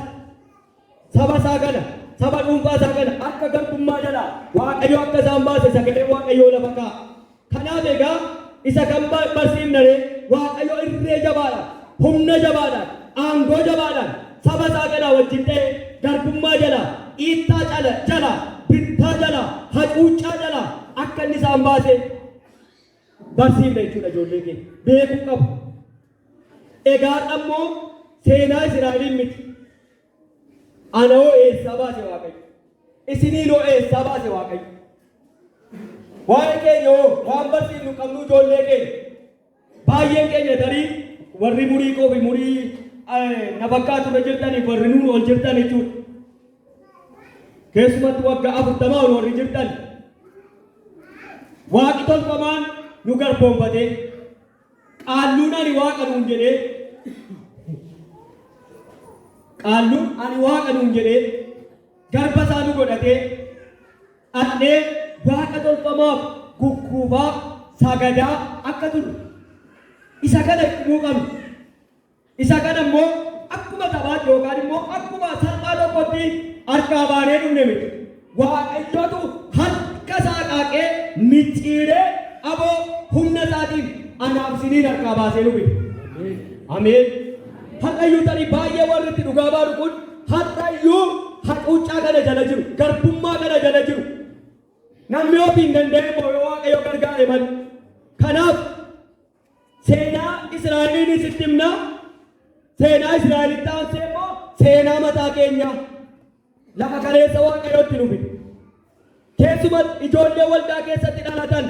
Saba isaa kana, saba dhuunfaa isaa kana akka garbummaa jalaa Waaqayyo akka isaan baase sagalee Waaqayyoo lafa kaa'a. Kanaaf egaa isa kam barsiifna ree? Waaqayyo irree jabaadhaan, humna jabaadhaan, aangoo jabaadhaan saba isaa kanaa wajjin ta'ee garbummaa jalaa, dhiittaa jalaa, bittaa jalaa, hacuuccaa jalaa akka inni isaan baase barsiifna jechuudha ijoollee keenya. Beekuu qabu. Egaa har'a immoo seenaa Israa'eliin miti. Ana hoo eessaa baase Waaqayyo? Isiniin hoo eessaa baase Waaqayyo? Waa'ee keenya hoo waan barsiifnu qabnu ijoollee keenya. Baay'een keenya tarii warri murii koo fi murii na fakkaatu irra jirtaniif warri nuun ol jirtan jechuudha. Keessumatti waggaa 40 ol warri jirtan. Waaqi tolfamaan nu garboomfatee Qaalluun ani waaqa nuun jedhee Qaalluun ani waaqa nuun jedhee garba isaa nu godhatee dhaqnee waaqa tolfamaaf gugguufaa sagadaa akka turre isa kana himuu qabna. Isa kana immoo akkuma taphaatti yookaan immoo akkuma salphaa tokkotti harkaa baanee dhufne miti. Waaqayyotu harka isaa qaaqee micciiree aboo humna isaatiin anaaf isiniin harkaa baasee nu fide. Ameen. Har'ayyuu tarii baay'ee warri itti dhugaa baanu kun har'ayyuu hacuuccaa kana jala jiru, garbummaa kana jala jiru. Namni ofiin danda'e immoo yoo Waaqayyo gargaare malee. Kanaaf Seenaa Israa'eliin sitti himna. Seenaa Israa'elitti aansee immoo seenaa mataa keenyaa lafa kaleessa Waaqayyootti nu fide. Keessumatti ijoollee waldaa keessatti dhalatan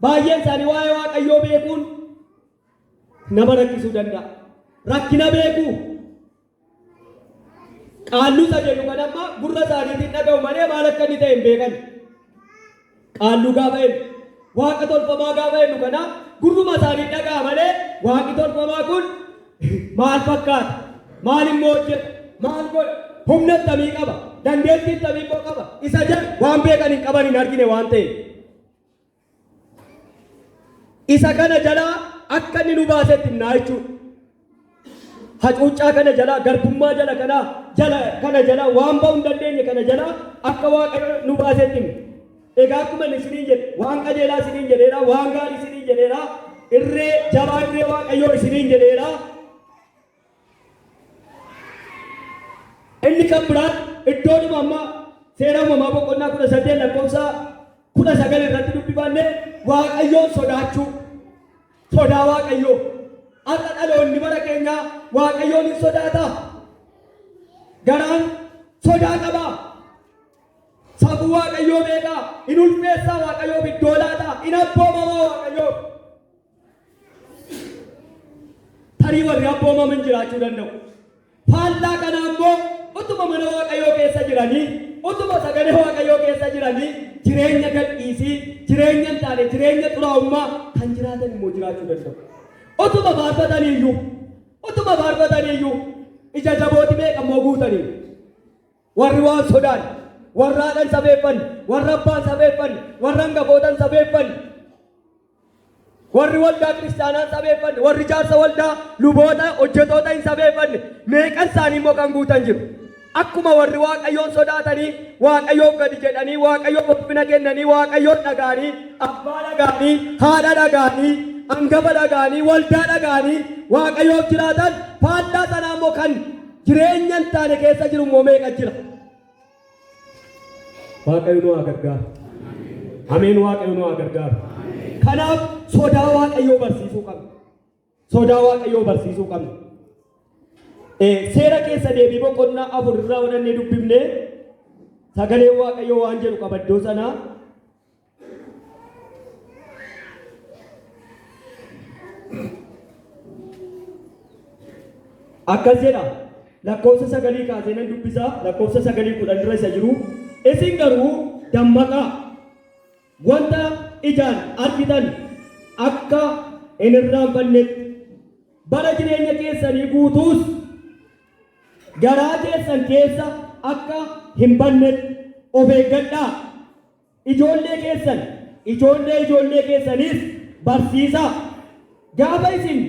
baay'een isaanii waa'ee Waaqayyoo beekuun nama rakkisuu danda'a. Rakkina beekuu Qaalluu isa jennu kan amma gurra isaaniitiin dhaga'u malee maal akka inni ta'e hin beekan. Qaalluu gaafa jennu, waaqa tolfamaa gaafa jennu kana gurruma isaanii dhaga'a malee waaqni tolfamaa kun maal fakkaata? Maal immoo hojjeta? Maal godha? Humna akkamii qaba? Dandeettii akkamii immoo qaba? Isa jedhu waan beekan hin qaban hin argine waan ta'eef. Isa kana jalaa akka inni nu baasetti himnaa jechuudha. Hacuuccaa kana jalaa, garbummaa jala kanaa, jala kana jalaa, waan ba'uu hin dandeenye kana jalaa akka Waaqayyo nu baasetti himna. Egaa akkuma inni isiniin jedhe, waan qajeelaa isiniin jedheera, waan gaarii isiniin jedheera, irree jabaa irree Waaqayyoo isiniin jedheera. Inni kan biraan iddoodhuma amma seera uumamaa boqonnaa 18 lakkoofsa 19 irratti dubbifanne Waaqayyoon sodaachuu. Sodaa Waaqayyoo. Har'a dhaloonni bara keenyaa Waaqayyoon hin sodaataa? Garaan sodaa qabaa? Safuu Waaqayyoo beekaa? Hin ulfeessaa Waaqayyoof iddoo laataa? Hin abboomamaa Waaqayyoof? Tarii warri abboomaman jiraachuu danda'u. Faallaa kanaa immoo utuma mana Waaqayyoo keessa jiranii, utuma sagalee Waaqayyoo keessa jiranii jireenya gadhiisii, jireenya hin taane, jireenya xuraa'ummaa kan jiraatan immoo jiraachuu danda'u. Utuma faarfatanii iyyuu, utuma faarfatanii iyyuu ija jabooti meeqa immoo guutanii. Warri waan sodaanne, warra haadha hin safeeffanne, warra abbaa hin safeeffanne, warra hangafoota hin safeeffanne, warri waldaa kiristaanaa hin safeeffanne, warri jaarsa waldaa, luboota, hojjetoota hin safeeffanne, meeqan isaanii immoo kan guutan jiru. Akkuma warri Waaqayyoon sodaatanii, Waaqayyoof gadi jedhanii, Waaqayyoof ulfina kennanii, Waaqayyoon dhaga'anii, abbaa dhaga'anii, haadha dhaga'anii, hangafa dhaga'anii, waldaa dhaga'anii, Waaqayyoof jiraatan, faallaa sanaa immoo kan jireenya hin taane keessa jiru immoo meeqa jira. Waaqayyo nu haa gargaaru. Ameen Waaqayyo nu haa gargaaru. Kanaaf sodaa Waaqayyoo barsiisuu qabna. Sodaa Waaqayyoo barsiisuu qabna. Seera keessa deebii boqonnaa 4 irraa odhannee dubbifne sagaleen Waaqayyoo waan jedhu qaba iddoo sanaa. Akkas jedha lakkoofsa sagalii kaasee nan dubbisa lakkoofsa sagalii 10 irra isa jiru. Isin garuu dammaqaa wanta ijaan argitan akka hin irraanfannetti bara jireenya keessanii guutuus garaa keessan keessa akka hin bannetti of eeggadhaa. Ijoollee keessan, ijoollee ijoollee keessaniis barsiisaa. Gaafa isin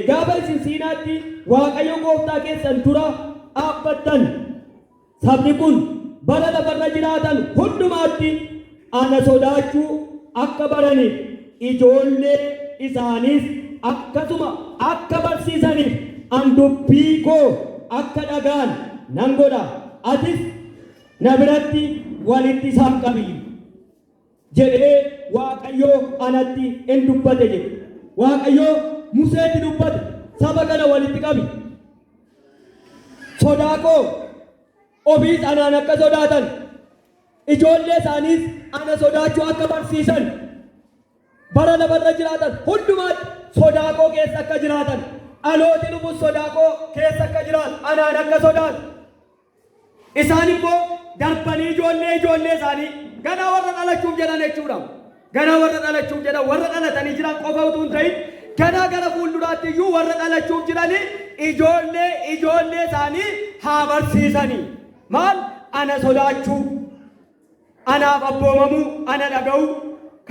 gaafa isin Siinaatti Waaqayyo gooftaa keessan dura dhaabbattan, sabni kun bara lafarra jiraatan hundumaatti ana sodaachuu akka baraniif, ijoollee isaaniis akkasuma akka barsiisaniif an dubbii koo akka dhaga'an nan godha, atis na biratti walitti isaan qabi jedhee Waaqayyo anatti in dubbate jedhe. Waaqayyo Museetti dubbate, saba kana walitti qabi. Sodaa koo ofiis anaan akka sodaatan, ijoollee isaaniis ana sodaachuu akka barsiisan, bara lafarra jiraatan hundumaatti sodaa koo keessa akka jiraatan, dhalooti dhufus sodaa koo keessa akka jiraatu, anaan akka sodaatu. Isaan immoo darbanii ijoollee ijoollee isaanii ganaa warra dhalachuuf jedhan jechuudha. Ganaa warra dhalachuuf jedhan warra dhalatanii jiran qofa utuu hin ta'in ganaa gara fuulduraatti iyyuu warra dhalachuuf jiranii ijoollee ijoollee isaanii haa barsiisanii. Maal? Ana sodaachuu, anaaf abboomamuu, ana dhaga'uu,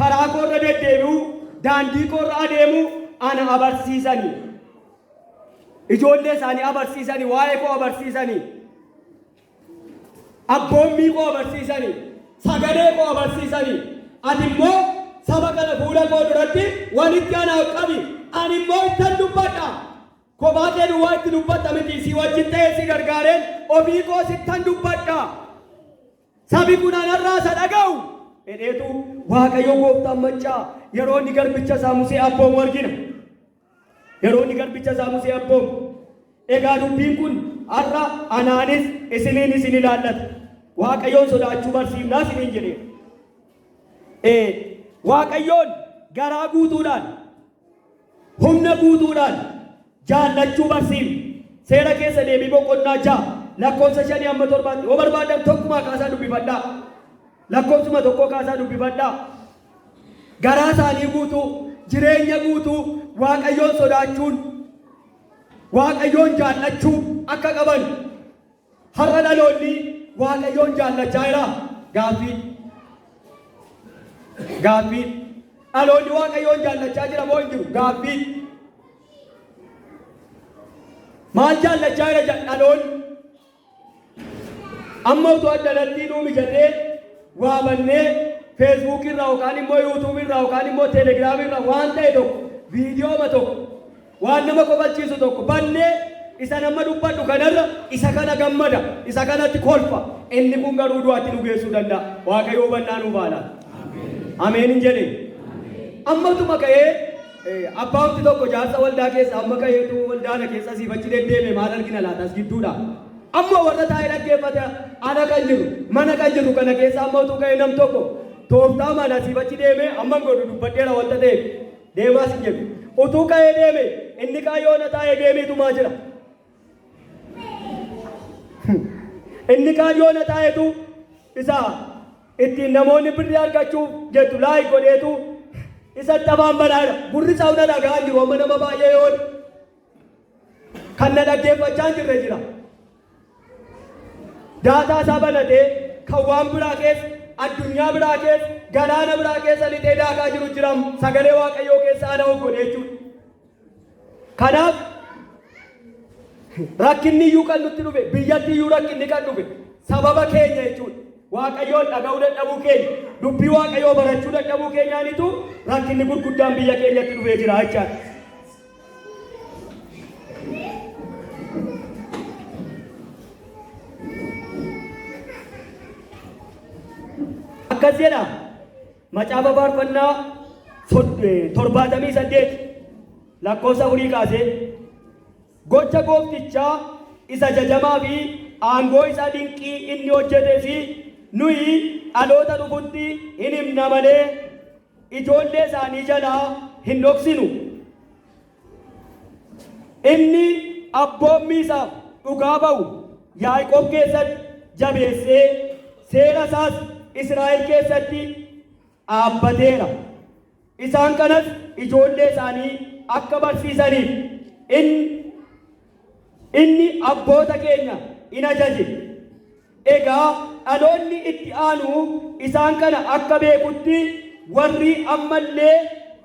karaa koorra deddeebi'uu, daandii koorra adeemuu ana abarsiisanii. Ijoollee isaanii abarsiisanii, waa'ee koo abarsiisanii, abboommii koo abarsiisanii, sagalee koo abarsiisanii. Ati immoo saba kana fuula koo duratti walitti anaaf qabi, ani immoo ittan dubbadha. Kophaa kee duwwaa itti dubbatta miti, si wajjin ta'ee si gargaareen ofii koo sittan dubbadha. Sabi kun anarraa isa dhaga'u jedheetu Waaqayyo gooftaan maccaa yeroo inni garbicha isaa Musee abboomu argina. Yeroo inni garbicha isaa Musee abboomu. Egaa dubbiin kun har'a anaanis isiniin isin ilaallata. Waaqayyoon sodaachuu barsiifnaa isiniin jedheera. Waaqayyoon garaa guutuudhaan humna guutuudhaan jaallachuu barsiifna. Seera keessa deebii boqonnaa 6 lakkoofsa 5 hamma 7tti yoo barbaadan tokkumaa kaasaa dubbifadhaa. Lakkoofsuma tokkoo kaasaa dubbifadhaa. Garaa isaanii guutuu, jireenya guutuu Waaqayyoon sodaachuun, Waaqayyoon jaallachuu akka qaban har'a dhaloonni Waaqayyoon jaallachaa jiraa? Gaaffii. Gaaffii. Dhaloonni Waaqayyoon jaallachaa jira moo hin jiru? Gaaffii. Maal jaallachaa jira dhaloonni? Amma utuu addanattii nuu mijatee waa bannee Feesbuukii irraa yookaan immoo Yuutuubii irraa yookaan immoo Teelegiraamii irraa waan ta'e tokko viidiyooma tokko waan nama kofalchiisu tokko bannee isa nama dubbadhu kanarra isa kana gammada isa kanatti kolfa inni kun garuu du'atti nu geessuu danda'a. Waaqayyo hubannaa nuuf haa laatu. Ameen hin jedhee. Ammatuma ka'ee Abbaamti tokko jaarsa waldaa keessa amma ka'eetu waldaana keessa asiif achi deddeeme maal argina laata as gidduudha. Amma warra taa'ee dhaggeeffate ala kan jiru mana kan jiru kana keessa amma utuu ka'ee nam tokko tooftaamaan asiif achi deeme amma hin godhu dubbadheera wanta ta'eef deemaas hin jedhu. Utuu ka'ee deeme inni kaan yoona taa'ee geemiitumaa jira. Inni kaan yoona taa'etu isa ittiin namoonni birrii argachuuf jettu laayik godheetu isatti afaan banaa jira. Gurri isaa hunda dhaga'aa hin jiru amma nama baay'ee yoon kan na dhaggeeffachaa hin jirre jira. Daataa isaa banatee kan waan biraa keessa addunyaa biraa keessa galaana biraa keessa lixee daakaa jiru jira sagalee Waaqayyoo keessa ala of godhe jechuudha. Kanaaf rakkinni iyyuu kan nutti dhufe biyyatti iyyuu rakkinni kan dhufe sababa keenya jechuudha. Waaqayyoon dhaga'uu dadhabuu keenya, dubbii Waaqayyoo barachuu dadhabuu keenyaanitu rakkinni gurguddaan biyya keenyatti dhufee jira jechaadha. Akkas jedha Macaafa Faarfannaa 78 lakkoofsa 4 kaasee. Gocha Gooftichaa isa jajamaa fi aangoo isaa dinqii inni hojjetes nuyi dhaloota dhufutti in himna malee, ijoollee isaanii jalaa hin dhoksinu. Inni abboommii isaaf dhugaa ba'u Yaaqoob keessatti jabeessee, seera isaas Israa'el keessatti dhaabbateera. Isaan kanas ijoollee isaanii akka barsiisaniif inni abboota keenya in ajaje. Egaa dhaloonni itti aanu isaan kana akka beekutti warri amma illee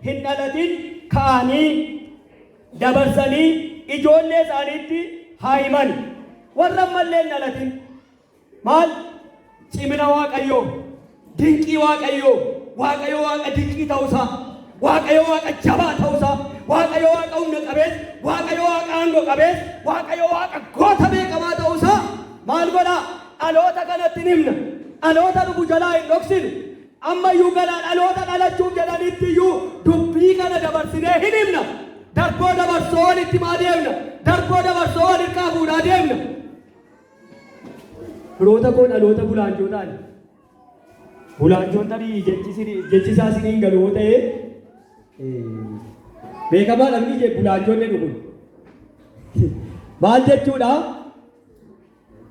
hin dhalatin ka'anii dabarsanii ijoollee isaaniitti haa himan. Warra amma illee hin dhalatin. Maal? Cimina Waaqayyoo, dinqii Waaqayyoo, Waaqayyo Waaqa dinqii ta'uusaa, Waaqayyo Waaqa jabaa ta'uusaa, Waaqayyo Waaqa humna qabeessa, Waaqayyo Waaqa aangoo qabeessa, Waaqayyo Waaqa goota beekamaa ta'uusaa maal godhaa? Dhaloota kanatti hin himna. Dhaloota dhufu jalaa hin dhoksinu. Ammayyuu galaa dhaloota dhalachuuf jedhanitti iyyuu dubbii kana dabarsinee hin himna. Darboo dabarsoo walitti himaa deemna. Darboo dabarsoo wal hirkaa fuudhaa deemna. Firoota koo dhaloota bulaanjoo ta'an. Bulaanjoon tarii jechi isaa isiniin galu yoo ta'e beekamaa dhabni jee bulaanjoon jedhu kun. Maal jechuudha?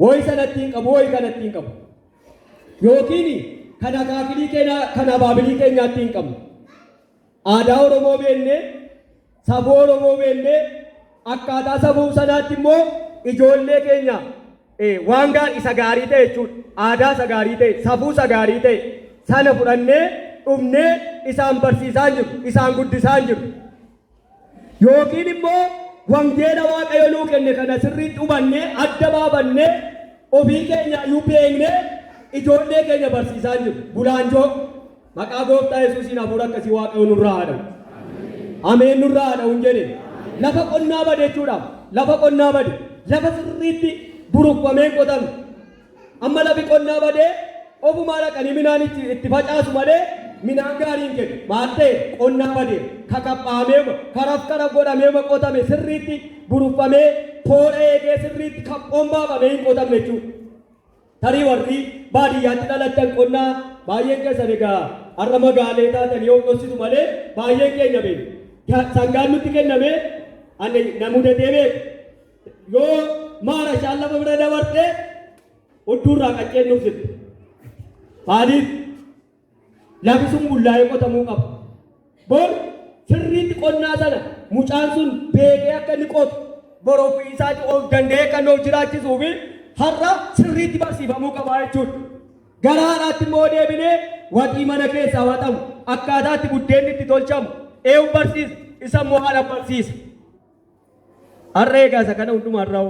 Woyi sanatti hin qabu, woyi kanatti hin qabu. Yookiin kan akaakilii keenyaa, kan abaabilii keenyaatti hin qabnu. Aadaa Oromoo beennee, safuu Oromoo beennee, akkaataa safuu sanaatti immoo ijoollee keenya waan isa gaarii ta'e jechuudha. Aadaa isa gaarii ta'e, safuu isa gaarii ta'e sana fudhannee dhufnee isaan barsiisaa hin jirru, isaan guddisaa hin jirru. Yookiin immoo wangeela Waaqayyo nuu kenne kana sirriitti hubannee adda baafannee ofii keenya iyyuu beeknee ijoollee keenya barsiisaa hin jirru. Bulaanjoo maqaa gooftaa Yesuusiin hafuura akkasii Waaqayyo nurraa haa dha'u. Ameen nurraa haa dha'u hin jedhe. Lafa qonnaa bade jechuudha. Lafa qonnaa bade. Lafa sirriitti buruqfamee hin qotamne. Amma lafi qonnaa badee ofumaa dhaqanii minaan itti facaasu malee minaan gaarii hin kennu. Maal ta'e qonnaa badee kakaphaamee karaf karaf godhamee qotame sirriitti buruqfamee toora eegee sirriitti kaphoon baafamee hin qotamne jechuudha. Tarii warri baadiyyaatti dhalattan qonnaa baay'een keessan egaa har'a magaalee taatanii of dhossitu malee baay'een keenya beekna. Sangaan nutti kenname ani na mudatee beeku. Yoo maarashaan lafa bira dabarte hudduurraa qacceen nuuf jirti. Maaliif? Lafi sun bullaa'ee qotamuu qaba. Bor sirriitti qonnaa sana mucaan sun beekee akka inni qotu bor ofii isaatii of danda'ee kan of jiraachisuu fi har'a sirriitti barsiifamuu qaba jechuudha. Gara haadhaatti immoo deebinee waxii mana keessaa waxamu akkaataa itti buddeenni itti tolchamu eenyu barsiisa? Isa immoo haadha barsiisa. Har'a egaa isa kana hundumaa irraa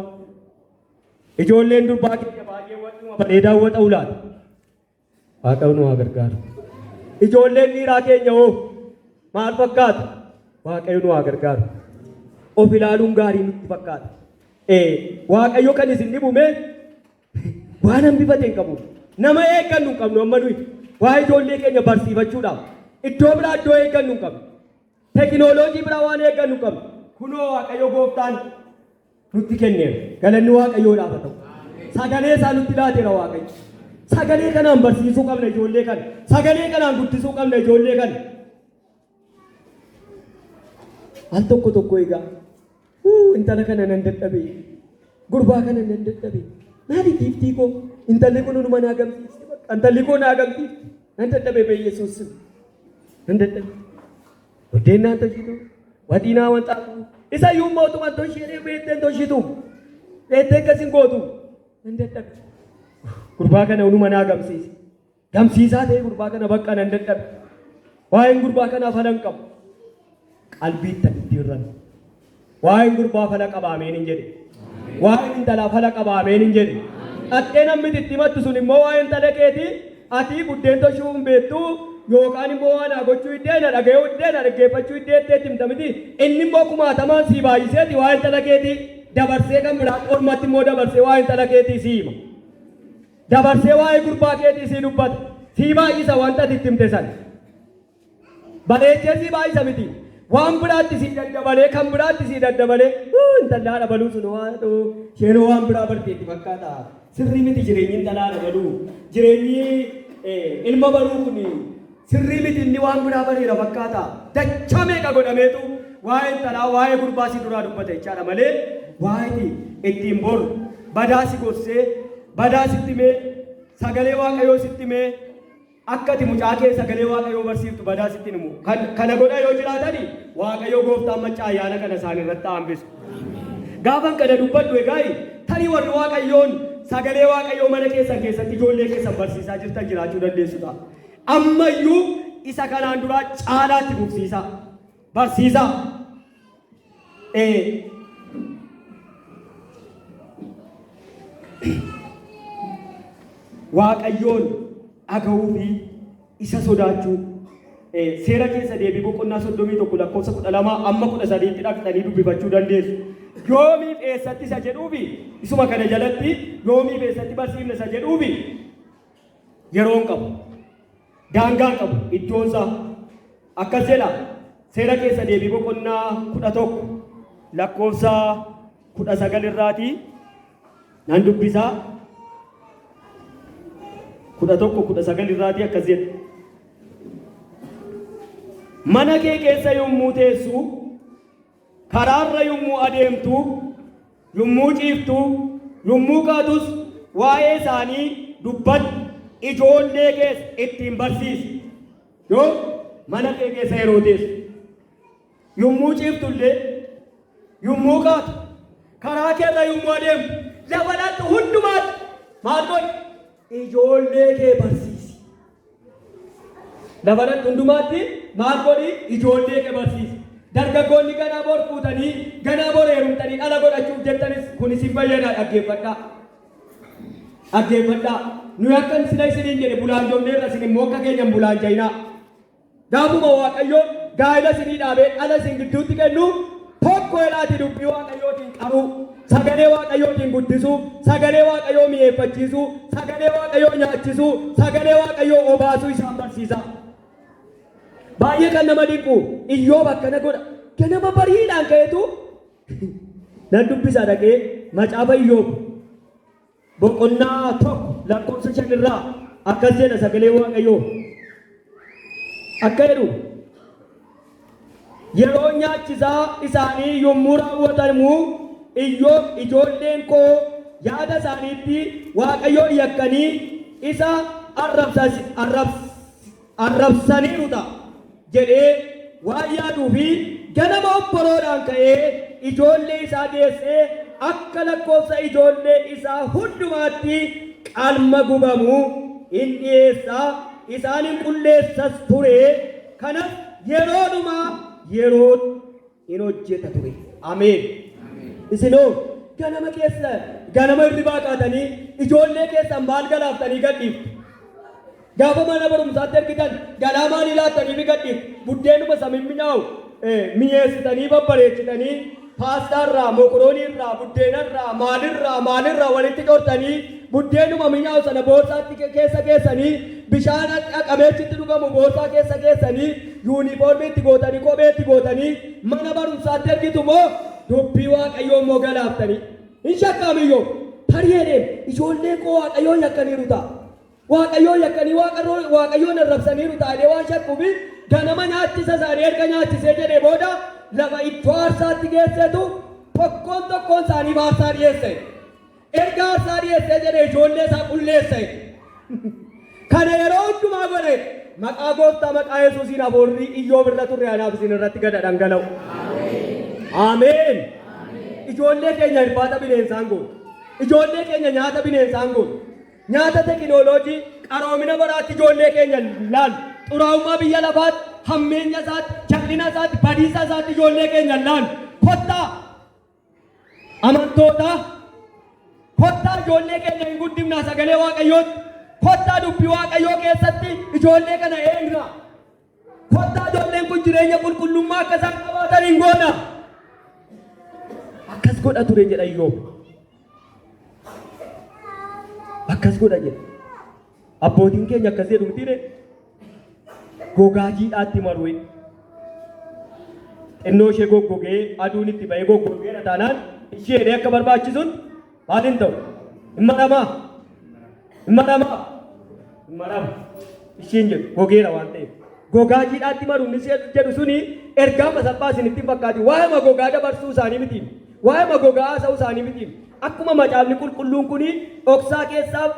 ijoolleen durbaa keenya baay'ee waxuma bareedaa waxa'u laata? Waaqayyo nu haa gargaaru. Ijoolleen dhiiraa keenya hoo maal fakkaata? Waaqayyo nu haa gargaaru. Of ilaaluun gaarii nutti fakkaata. Waaqayyo kan isin dhibume waan hambifate hin qabu. Nama eeggannu hin qabnu amma nuyi. Waa ijoollee keenya barsiifachuudhaaf iddoo biraa iddoo eeggannu hin qabnu. Tekinooloojii biraa waan eeggannu hin qabnu. Kunoo Waaqayyo gooftaan nutti kenneera. Galanni Waaqayyoodhaaf haa ta'u. Sagalee isaa nutti laateera Waaqayyo. Sagalee kanaan barsiisuu qabna ijoollee kana. Sagalee kanaan guddisuu qabna ijoollee kana. Al tokko tokko egaa intala kana nan dadhabe, gurbaa kana nan dadhabe. Maali giiftii koo intalli kun hunuma naa gamsiifti bakka intalli koo naa gamsiifti nan dadhabe bee Yesuus nan dadhabe. Buddeen naan tolchitu, waxii naa wanxaatu, isa iyyuu mootummaan tolchee beekteen tolchitu, beektee akkas hin gootu. Nan dadhabe. Gurbaa kana hunuma naa gamsiise. Gamsiisaa ta'e gurbaa kana bakka nan dadhabe. Waa'een gurbaa kanaa fala hin qabu. Qalbii itti diddiirran. Waa'een gurbaa fala qaba ameen hin jedhe. Waa'een intalaa fala qaba ameen hin jedhe. Dhattee namni itti himattu sun immoo waa'ee intala keetii ati buddeen toshuu hin beektu yookaan immoo waan haa gochuu iddee na dhaga'uu iddee na dhaggeeffachuu iddee itti himta miti. Inni immoo kumaatamaan sii baay'iseeti waa'ee intala keetii dabarsee kan biraa ormatti immoo dabarsee waa'ee intala keetii sii hima. Dabarsee waa'ee gurbaa keetii sii dubbata. Sii baay'isa wanta ati itti himte sana. Bareechee sii baay'isa miti. Waan biraatti sii daddabalee kan biraatti sii daddabalee intalli haadha baluu sun waan isheenoo waan biraa barteetti fakkaata. Sirrii miti jireenyi intala haadha baluu. Jireenyi ilma baruu kun sirrii miti inni waan biraa bareera fakkaata. Dachaa meeqa godhameetu waa'ee intalaa waa'ee gurbaa si duraa dubbata jechaadha malee waa'ee ittiin bor badaa si gorsee badaa sitti himee sagalee Waaqayyoo sitti himee akka ati mucaa kee sagalee Waaqayyoo barsiiftu badaa sitti himu. Kana godha yoo jiraatani Waaqayyoo gooftaan maccaa ayyaana kana isaan irratti haa hambisu. Gaafan kana dubbadhu egaa tarii warri Waaqayyoon sagalee Waaqayyoo mana keessan keessatti ijoollee keessan barsiisaa jirtan jiraachuu dandeessu ta'a. Ammayyuu isa kanaan duraa caalaatti fufsiisaa. Barsiisaa. Waaqayyoon dhaga'uu fi isa sodaachuu seera keessa deebii boqonnaa 31 lakkoofsa 12 amma 13tti dhaqxanii dubbifachuu dandeessu. Yoomiif eessatti isa jedhuufi isuma kana jalatti yoomiif eessatti barsiifna isa jedhuufi yeroo hin qabu. Daangaa hin qabu iddoon isaa. Akkas jedha seera keessa deebii boqonnaa 11 lakkoofsa 19 irraatii nan dubbisaa. 11 19 irraatii akkas jedha. Mana kee keessa yommuu teessu, karaarra yommuu adeemtu, yommuu ciiftu, yommuu kaatus waa'ee isaanii dubbadhu, ijoollee kees ittiin barsiisi. Yoo mana kee keessa yeroo teessu, yommuu ciiftu illee, yommuu kaatu, karaa keerra yommuu adeemtu, lafa dhaqxu hundumaatti maal godhi? Ijoollee kee barsiisi. Lafa dhaqxu hundumaatti maal godhi? Ijoollee kee barsiisi. Dargaggoonni ganaa bor fuutanii, ganaa bor heerumtanii dhala godhachuuf jettanis kun isin fayyada dhaggeeffadhaa. Dhaggeeffadhaa. Nuyi akka sila isiniin jedhe bulaanjofneerra isin immoo akka keenya hin bulaanja'inaa. Gaafuma Waaqayyo gaa'ela isinii dhaabee dhala isin gidduutti kennu tokko jedhaati dubbii Waaqayyootiin qaruu, sagalee Waaqayyootiin guddisuu, sagalee Waaqayyoo mi'eeffachiisuu, sagalee Waaqayyoo nyaachisuu, sagalee Waaqayyoo obaasuu isaan barsiisaa. Baay'ee kan nama dinqu Iyyoob akkana godha. Ganama bariidhaan ka'eetu nan dubbisaa dhaqee macaafa Iyyoob boqonnaa 1 lakkoofsa 5 irraa akkas jedha sagalee Waaqayyoo. Akka jedhu yeroo nyaachisaa isaanii yommuu raawwatamu Iyyoob ijoolleen koo yaada isaaniitti Waaqayyoon yakkanii isa arrabsaniiru ta'a jedhee waan yaaduufi ganama obboroodhaan ka'ee ijoollee isaa geessee akka lakkoofsa ijoollee isaa hundumaatti qalma gubamu in dhi'eessa, isaan in qulleessas ture, kanas yeroodhumaa yerootti in hojjeta ture. Ameen. Isinoo ganama keessa ganama hirribaa kaatanii ijoollee keessan maal galaaftanii gadhiiftu? Gaafa mana barumsaatti ergitan galaa maalii laattaniifi gadhiiftu? Buddeenuma isa mimmi'aawu mi'eessitanii babbareechitanii paastaarraa, mokorooniirraa, buddeenarraa, maalirraa, maalirraa walitti cortanii buddeenuma mi'aawu sana boorsaatti keessa keessanii bishaan dhaqamee achitti dhugamu boorsaa keessa keessanii yuunifoormii itti gootanii kophee itti gootanii mana barumsaatti ergitu moo dubbii Waaqayyoo immoo galaaftanii? Hin shakkaamiyyoo tarii jedheen ijoolleen koo Waaqayyoon yakkaniiru ta'a. Waaqayyoon yakkanii Waaqayyoon arrabsaniiru ta'a jedhee waan shakkuufi ganama nyaachisa isaanii erga nyaachisee jedhee booda lafa iddoo aarsaatti geesseetu tokkoon tokkoon isaaniif aarsaa dhiyeesse. Erga aarsaa dhiyeessee jedhee ijoollee isaa qulleesse. Kana yeroo hundumaa godhe maqaa gooftaa maqaa Yesuusiin hafuurri Iyyoob irra turre anaaf isin irratti gada dhangala'u. Ameen. Ijoollee keenya irbaata bineensaan goonu. Ijoollee keenya nyaata bineensaan goonu. Nyaata tekinooloojii qaroomina baraatti ijoollee keenya laalu. Xuraa'ummaa biyya lafaatti, hammeenya isaatti, jal'ina isaatti, badiisa isaatti ijoollee keenya laalu. Kottaa amantoota, kottaa ijoollee keenya hin guddifnaa sagalee Waaqayyootti. Kottaa dubbii Waaqayyoo keessatti ijoollee kana eegna. Kottaa ijoolleen kun jireenya qulqullummaa akka isaan qabaatan hin goona. Akkas godha ture jedha Iyyoob. Akkas godha jedha. Abbootiin keenya akkas jedhu mitiire gogaa jiidhaatti maru. Xinnoo ishee goggogee aduun itti ba'ee goggogeera taanaan ishee akka barbaachisuun maal hin ta'u? Hin maramaa? Hin maramaa? Hin maramu. Isheen jedhu gogeera waan ta'eef. Gogaa jiidhaatti maru inni jedhu suni ergaa salphaa isinitti hin fakkaatu. Waa'ee gogaa dabarsuu isaanii miti. Waa'ee gogaa haasa'uu isaanii miti. Akkuma Macaafni Qulqulluun kuni dhoksaa keessaaf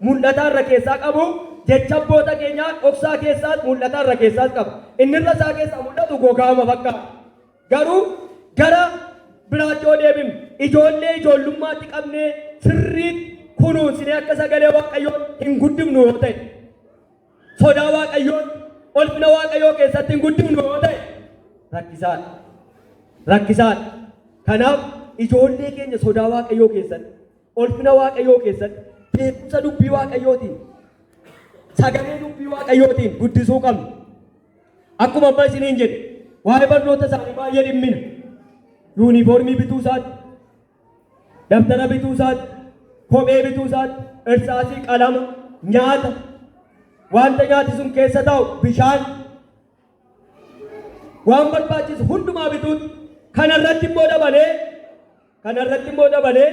mul'ata irra keessaa qabu, jecha abboota keenyaa dhoksaa keessaas mul'ata irra keessaas qaba. Inni irra isaa keessaa mul'atu gogaama fakkaata. Garuu gara biraatti yoo deebinu, ijoollee ijoollummaatti qabnee sirriitti kunuunsinee akka sagalee Waaqayyoo hin guddifnu yoo ta'e, sodaa Waaqayyoo, ulfina Waaqayyoo keessatti hin guddifnu yoo ta'e, rakkisaadha. Rakkisaadha. Kanaaf ijoollee keenya sodaa Waaqayyoo keessatti, ulfina Waaqayyoo keessatti, beekumsa dubbii Waaqayyootiin, sagalee dubbii Waaqayyootiin guddisuu qabna. Akkuma amma isiniin jedhe, waa'ee barnoota isaanii baay'ee dhimmina. Yuunifoormii bituu isaatti, dabtara bituu isaatti, kophee bituu isaatti, irsaasii, qalama, nyaata, wanta nyaati sun keessa taa'u, bishaan, waan barbaachisu hundumaa bituutti. Kanarratti immoo dabalee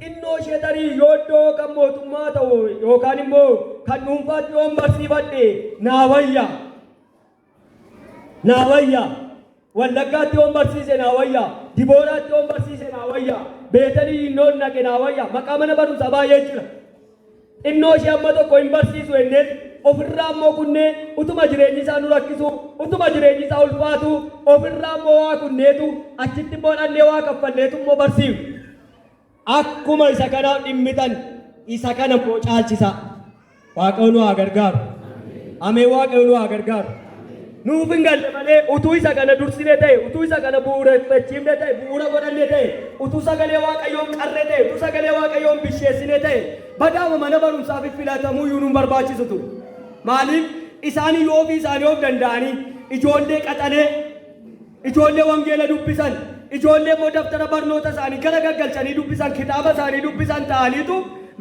xinnoo ishee tarii yoo iddoo kan mootummaa ta'u yookaan immoo kan dhuunfaatti yoon barsiifadhe naa wayya. Naa wayya. Wallaggaatti yoon barsiise naa wayya. Dibooraatti yoon barsiise naa wayya. Beetalii yoon naqe naa wayya. Maqaa mana barumsaa baay'ee jira. Xinnoo ishee amma tokko hin barsiisu jennee ofirraa immoo kunnee, utuma jireenyi isaa nu rakkisu, utuma jireenyi isaa ulfaatu, ofirraa immoo waa kunneetu achitti immoo dhannee waa kaffalleetu immoo barsiifnu. Akkuma isa kanaaf dhimmitan isa kana immoo caalchisa. Waaqayyo nu haa gargaaru. Ameen, Waaqayyo nu haa gargaaru. Nuuf hin galle malee utuu isa kana dursine ta'e, utuu isa kana bu'uureffachiifne ta'e, bu'uura godhanne ta'e, utuu sagalee Waaqayyoon qarre ta'e, utuu sagalee Waaqayyoon bisheessine ta'e, badaama mana barumsaaf filatamuu iyyuu nun barbaachisu ture. Maaliif? Isaan iyyuu ofii isaanii of danda'anii ijoollee qaxalee, ijoollee wangeela dubbisan, ijoollee immoo daftara barnoota isaanii gara gaggalchanii dubbisan, kitaaba isaanii dubbisan ta'aniitu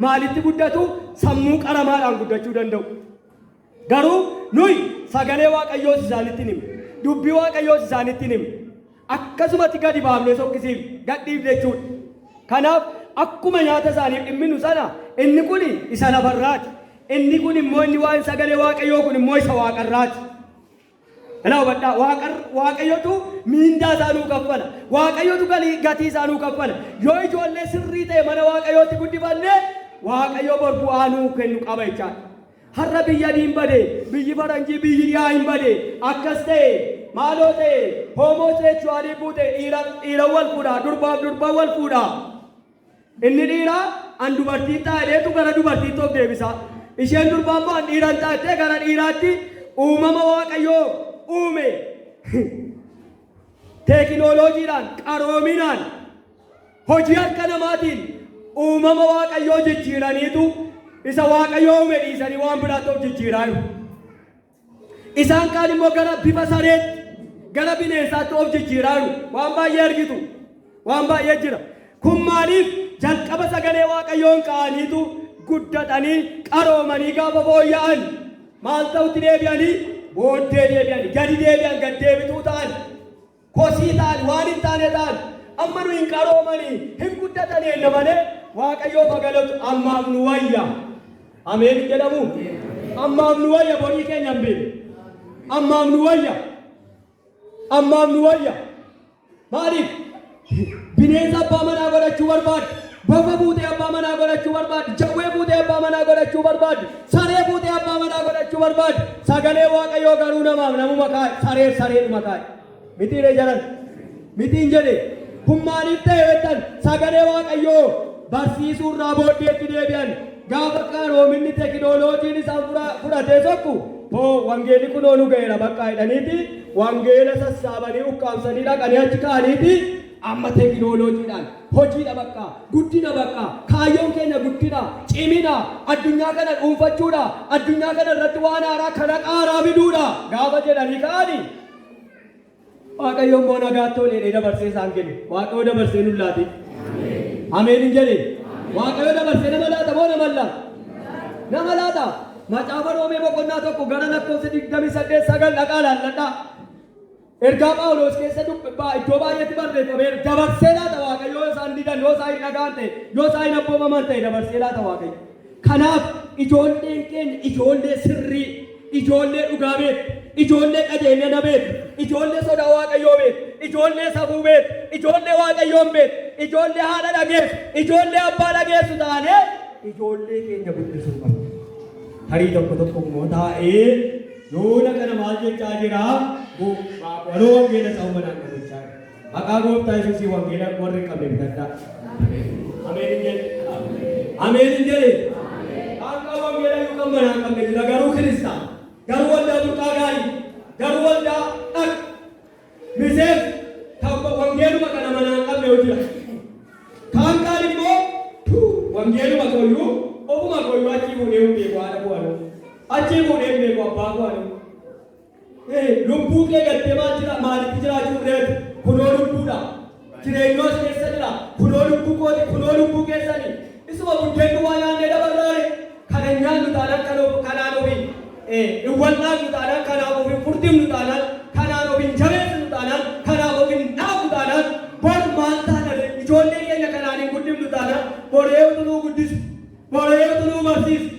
maalitti guddatu? Sammuu qaramaadhaan guddachuu danda'u. Garuu nuyi sagalee Waaqayyoos isaanitti hin himne. Dubbii Waaqayyoos isaanitti hin himne. Akkasumatti gadi baafnee sokkisiif gadhiifne jechuudha. Kanaaf akkuma nyaata isaaniif dhimminu sana, inni kun isa lafarraati. Inni kun immoo, inni waan sagalee Waaqayyoo kun immoo isa waaqarraati. Kana hubadhaa, Waaqayyotu miindaa isaa nuu kaffala. Waaqayyotu gatii isaa nuu kaffala. Yoo ijoollee sirrii ta'e mana Waaqayyootti guddifanne, Waaqayyo bor bu'aa nuu kennu qaba jechaadha. Har'a biyya adiin bade, biyyi faranjii, biyyi dhiyaa hin bade, akkas ta'e, maaloo ta'e, homosexualii fuute, dhiira dhiira wal fuudha, durbaaf durba wal fuudha. Inni dhiiraa an dubartiin taa'eetu gara dubartiitti of deebisa. Isheen durbaa immoo an dhiiran taa'ettee gara dhiiraatti. Uumama Waaqayyoo uume teekinooloojiidhaan, qaroominaan, hojii harka namaatiin uumama Waaqayyoo jijjiiraniitu isa Waaqayyoo uume dhiisanii waan biraatti of jijjiiraa jiru. Isaan kaan immoo gara bifa sareetti, gara bineensaatti of jijjiiraa jiru. Waan baay'ee argitu. Waan baay'ee jira. Kun maaliif? Jalqaba sagalee Waaqayyoon ka'aniitu guddatanii qaroomanii gaafa fooyya'an maal ta'utti deebi'anii? Booddee deebi'anii, gadi deebi'an, gad deebituu ta'an. Kosii ta'an, waan hin taane ta'an. Amma nu hin qaroomanii hin guddatanii enna malee, Waaqayyoof haa galatu, ammaaf nu wayya. Ameen hin jedhamu? Ammaaf nu wayya, borii keenya hin beeknu. Ammaaf nu wayya. Ammaaf nu wayya. Maaliif? Bineensa abbaa manaa godhachuu barbaaddi. Bofa fuutee abbaa manaa godhachuu barbaaddi. Jawwee fuutee abbaa manaa godhachuu barbaaddi. Saree fuutee abbaa manaa godhachuu barbaaddi. Sagalee Waaqayyoo garuu namaaf namuma kaa'e. Sareef sareedhuma kaa'e. Mitiiree jaran? Mitiin jedhe. Kun maaliif ta'e jettan, sagalee Waaqayyoo barsiisuu irraa booddeetti deebi'an. Gaafa qaroominni tekinooloojiin isaan fudhatee sokku, hoo wangeelli kunoo nu ga'eera bakka jedhaniiti wangeela sassaabanii ukkaamsanii dhaqanii achi ka'aniiti amma tekinooloojiidhaan hojiidha bakka, guddina bakka, kaayyoon keenya guddina, cimina, addunyaa kana dhuunfachuudha, addunyaa kana irratti waan haaraa kalaqa haaraa fiduudha gaafa jedhanii ka'anii, Waaqayyo immoo nagaatti ol jedhee dabarsee isaan kenne. Waaqayyo dabarsee nu laate. Ameen hin jedhe? Waaqayyo dabarsee nama laata moo nama laata? Nama laata? Macaafa Roomee boqonnaa 1 gara lakkoofsa 28 9 dhaqaa laalladhaa. Ergaa Phaawulos keessa iddoo baay'eetti barreeffameera. Dabarsee laata Waaqayyo yoo isaan didan, yoo isaan hin dhaga'an ta'e, yoo isaan hin abboomaman ta'e dabarsee laata Waaqayyo. Kanaaf ijoolleen keenya ijoollee sirrii, ijoollee dhugaa beektu, ijoollee qajeelina beektu, ijoollee sodaa Waaqayyoo beektu, ijoollee safuu beektu, ijoollee Waaqayyoon beektu, ijoollee haadha dhageessu, ijoollee abbaa dhageessu taanee ijoollee keenya guddisuu qabna. Tarii tokko tokko immoo taa'ee yoona kana maal jechaa jira? Waloo wangeela isaa uummanaan kan jechaa jira. Maqaa gooftaa Yesuusii wangeela warri hin qabne bitadhaa. Ameen hin jedhe. Ameen hin jedhe. Kan qabu wangeela iyyuu kan manaa hin qabne jira garuu kiristaan. Garuu waldaa burqaa gaarii. Garuu waldaa dhaq. Miseensa kan wangeeluma kana manaa hin qabne yoo jira. Kaan kaan immoo tuu wangeeluma kooyyuu ofuma kooyyuu achii fuudhee hin beeku haadha koo anuu. Achii fuudhee hin beeku abbaa koo anuu. Lubbuu kee gattee maal jira maalitti jiraachuu reetu kunoo lubbuudha. Jireenyu as keessa jira kunoo lubbuu kooti kunoo lubbuu keessanii. Isuma buddeen duwwaa nyaannee dabarraare kana hin nyaannu taanaan kanaan ofii hin wal'aannu taanaan kanaaf of hin furdifnu taanaan kanaan of hin jabeessinu taanaan kanaaf of hin dhaabnu taanaan bor maal taana ree? Ijoollee keenya kanaan hin guddifnu taanaan bor eenyutu nuu guddisu? Bor eenyutu nuu barsiisu?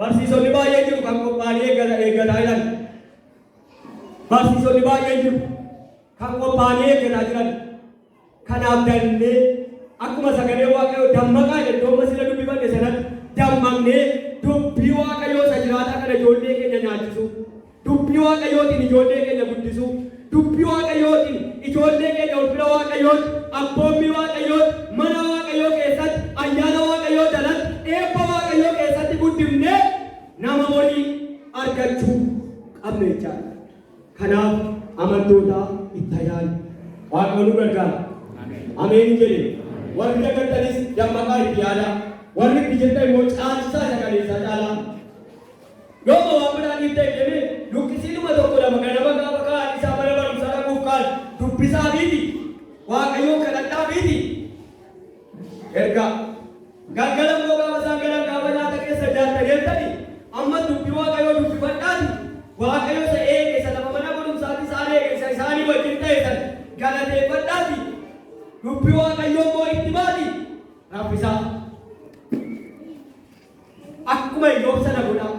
Barsiisonni baay'een jiru kan qophaa'anii eeggataa jiran. Barsiisonni baay'een jiru kan qophaa'anii eeggataa jiran. Kanaaf dannee akkuma sagalee Waaqayyoo dammaqaa jedhe iddoo amma sila dubbifanne sanatti dammaqnee dubbii Waaqayyoo isa jiraataa kana ijoollee keenya nyaachisuu, dubbii Waaqayyootiin ijoollee keenya guddisuu, dubbii Waaqayyootiin ijoollee keenya ulfina Waaqayyootti, abboommii Waaqayyootti, mana Waaqayyoo keessatti, ayyaana Waaqayyoo jalatti, eebba Waaqayyoo keessatti guddifnee nama horii argachuu qabna jechaadha. Kanaaf amantoota itti yaadu. Waaqayyo nu gargaara. Ameen hin jedhe. Warri dagattanis dammaqaa itti yaadaa. Warri itti jirtan immoo caalchisaa isa kaleessaa caalaa. Yooma waan biraa dhiifte deemee luqqisiinuma tokko lama ganama gaafa ka'an isaa mana barumsaa dhaquuf ka'an dubbisaa fiiti. Waaqayyoon kadhadhaa fiiti. Ergaa. Galgala immoo gaafa isaan galan gaafa nyaata keessa jaaltan jettani amma dubbii Waaqayyoo dubbifadhaati Waaqayyo isa eege isa lafa mana barumsaatti isaan eege isa isaanii wajjin ta'e sana galateeffadhaati dubbii Waaqayyoo immoo itti baati raffisaa. Akkuma Iyyoob sana godhaa.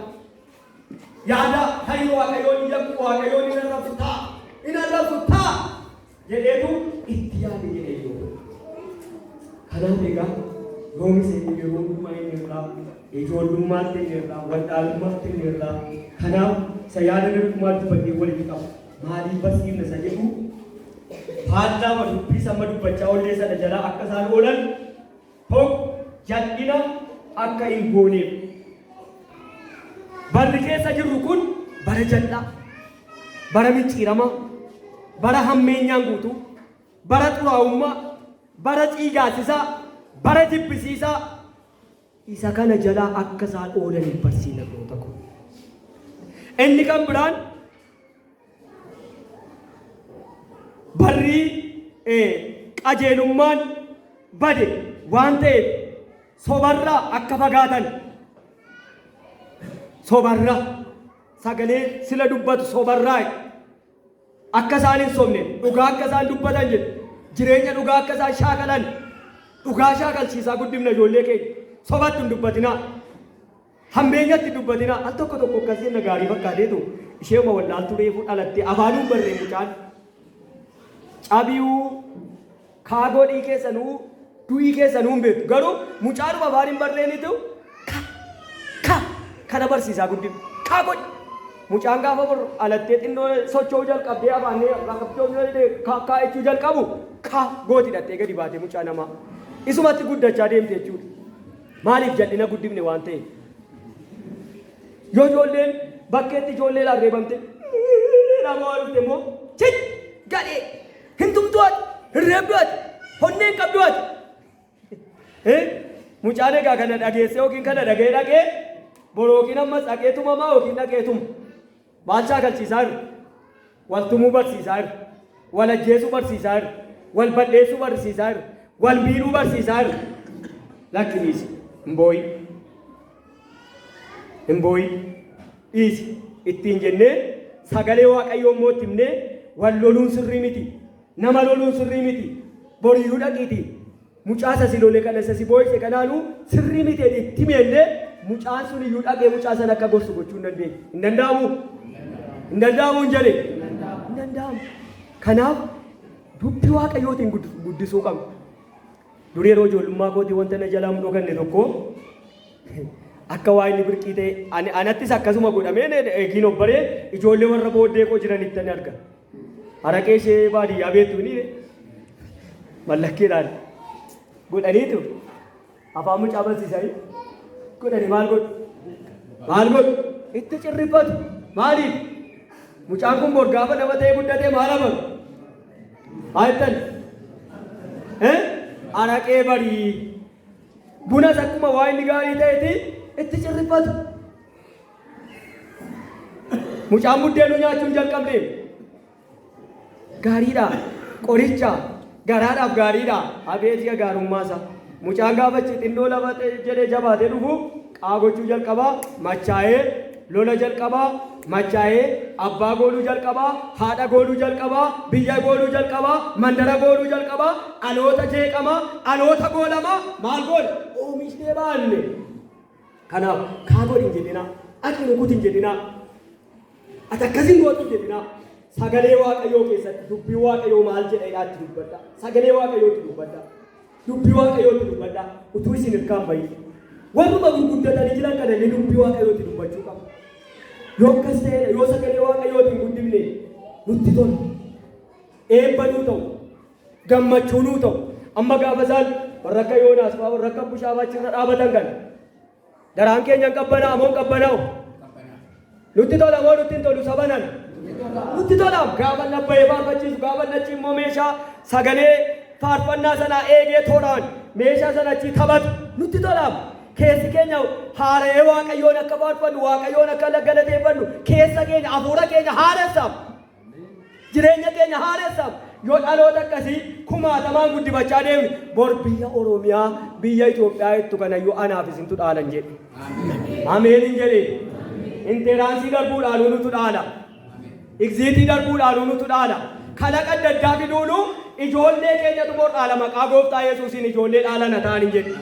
Yaada tarii Waaqayyoon hin yakku Waaqayyoon hin arrabsu ta'a hin arrabsu ta'a jedheetu itti yaade jedhe Iyyoob. Kanaaf egaa yoomis inni yeroo hundumaa inni irraa ijoollummaatti inni irraa wallaalummaatti inni irraa kanaaf isa yaada dargummaa dubbannee walitti qabu maaliif barsiifna isa jedhu faallaa dubbii samma dubbachaa ollee sana jalaa akka isaan oolan tokko jal'ina akka hin gooneef. Barri keessa jirru kun bara jal'aa, bara micciiramaa, bara hammeenyaan guutuu, bara xuraa'ummaa, bara ciigaasisaa, bara jibbisiisaa isa kana jalaa akka isaan oolaniif barsiifna firoota koo. Inni kan biraan barri qajeelummaan bade waan ta'eef sobarraa akka fagaatan sobarraa sagalee sila dubbatu sobarraa akka isaan hin sobne dhugaa akka isaan dubbatan jedhu jireenya dhugaa akka isaan shaakalan dhugaa shaakalchiisaa guddifna ijoollee keenya sobatti hin dubbatinaa. Hammeenyatti hin dubbatinaa. Al tokko tokko akkas jenna gaarii fakkaateetu isheema wallaaltuu reefuu dhalattee afaanuu hin barree mucaan. Cabiyuu kaagodhii keessanuu du'ii keessanuu hin beektu. Garuu mucaanuma afaan hin barreenitu ka ka kana barsiisaa guddifne. Kaa godhi. Mucaan gaafa bor dhalattee xinnoo socho'uu jalqabdee afaan ka ka jechuu jalqabu ka gooti hidhattee gadi baatee mucaa namaa. Isumatti guddachaa deemte jechuudha. Maaliif jal'ina guddifne waan ta'eef. Yoo ijoolleen bakkeetti ijoolleedhaan reebamte dhamaa dhufte immoo chit gadhee hin tumtu ati hin reebdu ati honnee hin qabdu ati. Mucaan egaa kana dhageessee yookiin kana dhagee dhaqee boru yookiin ammas dhaqee tumamaa yookiin dhaqee tuma. Maal shaakalchiisaa jiru? Wal tumuu barsiisaa jiru. Wal ajjeesuu barsiisaa jiru. Wal balleessuu barsiisaa jiru. Wal miidhuu barsiisaa jiru. Lakki dhiisi. Hin boo'in. Hin boo'in. Dhiisi ittiin jennee sagalee Waaqayyoo immoo itti himnee wal loluun sirrii miti. Nama loluun sirrii miti. Boriyyuu dhaqiitii mucaa isa si lole kana isa si boo'ise kanaanuu sirrii miti jedhi itti himi jennee mucaan sun iyyuu dhaqee mucaa sana akka gorsu gochuu hin dandeenya. Hin danda'amuu? Hin danda'amuu hin jedhe? Hin danda'amu. Kanaaf dubbii Waaqayyootiin guddisuu qabna. Dur yeroo ijoollummaa kootii wanta na jalaa hin dhokanne tokko akka waa inni birqii ta'e ani anattis akkasuma godhamee eegiin of baree ijoollee warra booddee koo jiranitti ani arga. Araqee ishee baadiyyaa beektu ni mallakkeedhaan godhaniitu afaan mucaa barsiisanii godhanii maal godhu? Maal godhu? Itti cirriffatu. Maaliif? Mucaan kun bor gaafa nama ta'ee guddatee maal amaru? Haa jettan? Eh? Araqee barii. Bunas akkuma waa inni gaarii ta'eeti itti cirriffatu. Mucaan buddeenuu nyaachuu hin jalqabne. Gaariidha. Qoricha. Garaadhaaf gaariidha. Abeet yaa gaarummaa isaa. Mucaan gaafa achi xinnoo lafa jedhee jabaatee dhufu qaa gochuu jalqaba. Machaa'ee lola jalqaba. Machaa'ee abbaa gooluu jalqaba. Haadha gooluu jalqaba. Biyya gooluu jalqaba. Mandara gooluu jalqaba. Dhaloota jeeqama. Dhaloota goolama. Maal goona? Oomishnee baanne. Kanaaf kaa godhi hin jedhinaa. Ati rukuti hin jedhinaa. Ati akkas hin gootu hin jedhinaa. Sagalee Waaqayyoo keessatti dubbii Waaqayyoo maal jedha jedhaa itti dubbadhaa. Sagalee Waaqayyootti dubbadhaa. Dubbii Waaqayyootti dubbadhaa. Utuu isin hirkaan bahin. Warruma gurguddatanii jiran kana illee dubbii Waaqayyootti dubbachuu qabu. Yoo akkas ta'edha, yoo sagalee Waaqayyootiin guddifne nutti tola. Eebba nuu ta'u. Gammachuu nuu ta'u. Amma gaafa isaan warra akka Yoonaas fa'aa warra akka Bushaa fa'aa achirra dhaabatan kana garaan keenya hin qabbanaa'u moo hin qabbanaa'u? Nutti tola moo nutti hin tolu saba nana? Nutti tola. Gaafa inni abbayee faarfachiisu gaafa inni achi immoo meeshaa sagalee faarfannaa sanaa eegee tooraan meeshaa sana achi taphatu nutti tola. Keessi keenya haara'ee Waaqayyoon akka faarfannu Waaqayyoon akka galateeffannu keessa keenya hafuura keenya haaressaaf. Jireenya keenya haaressaaf yoo dhaloota akkasii kumaatamaan guddifachaa deemne bor biyya Oromiyaa biyya Itoophiyaa jettu kanayyuu anaaf isintu dhaalan jedhe. Ameen hin jedhe. Entrance darbuudhaanuu nutu dhaala. Exit darbuudhaanuu nutu dhaala. Kalaqa adda addaa fiduunu ijoollee keenyatu bor dhaala maqaa gooftaa Yesuusiin ijoollee dhaala na ta'an hin jedhe.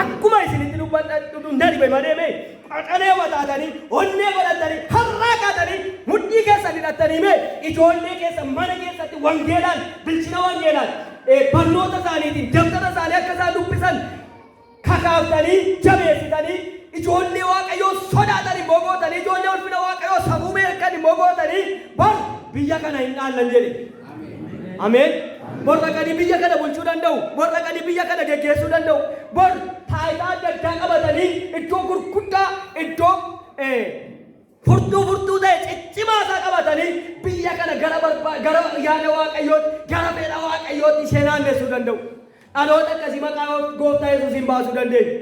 Akkuma isinitti dubbadhu na dhibe malee mee qaxalee mataatanii, onnee godhattanii, har'aa kaatanii, mudhii keessan hidhattanii mee ijoollee keessan mana keessatti wangeelaan, bilchina wangeelaan, barnoota isaaniitiin, dabtara isaanii akka isaan dubbisan kakaaftanii, jabeessitanii, ijoollee Waaqayyoo sodaatan immoo gootanii, ijoollee ulfina Waaqayyoo safuu beekan immoo gootanii, bor biyya kana hin dhaallan jedhe. Ameen. Bor dhaqanii biyya kana bulchuu danda'u. Bor dhaqanii biyya kana geggeessuu danda'u. Bor taayitaa adda addaa qabatanii iddoo gurguddaa iddoo furtuu furtuu ta'e ciccimaa isaa qabatanii biyya kana gara gara yaada Waaqayyootti gara fedha Waaqayyootti ishee naannessuu danda'u. Dhaloota akkasii maqaa gooftaa Yesuusiin baasuu dandeenya.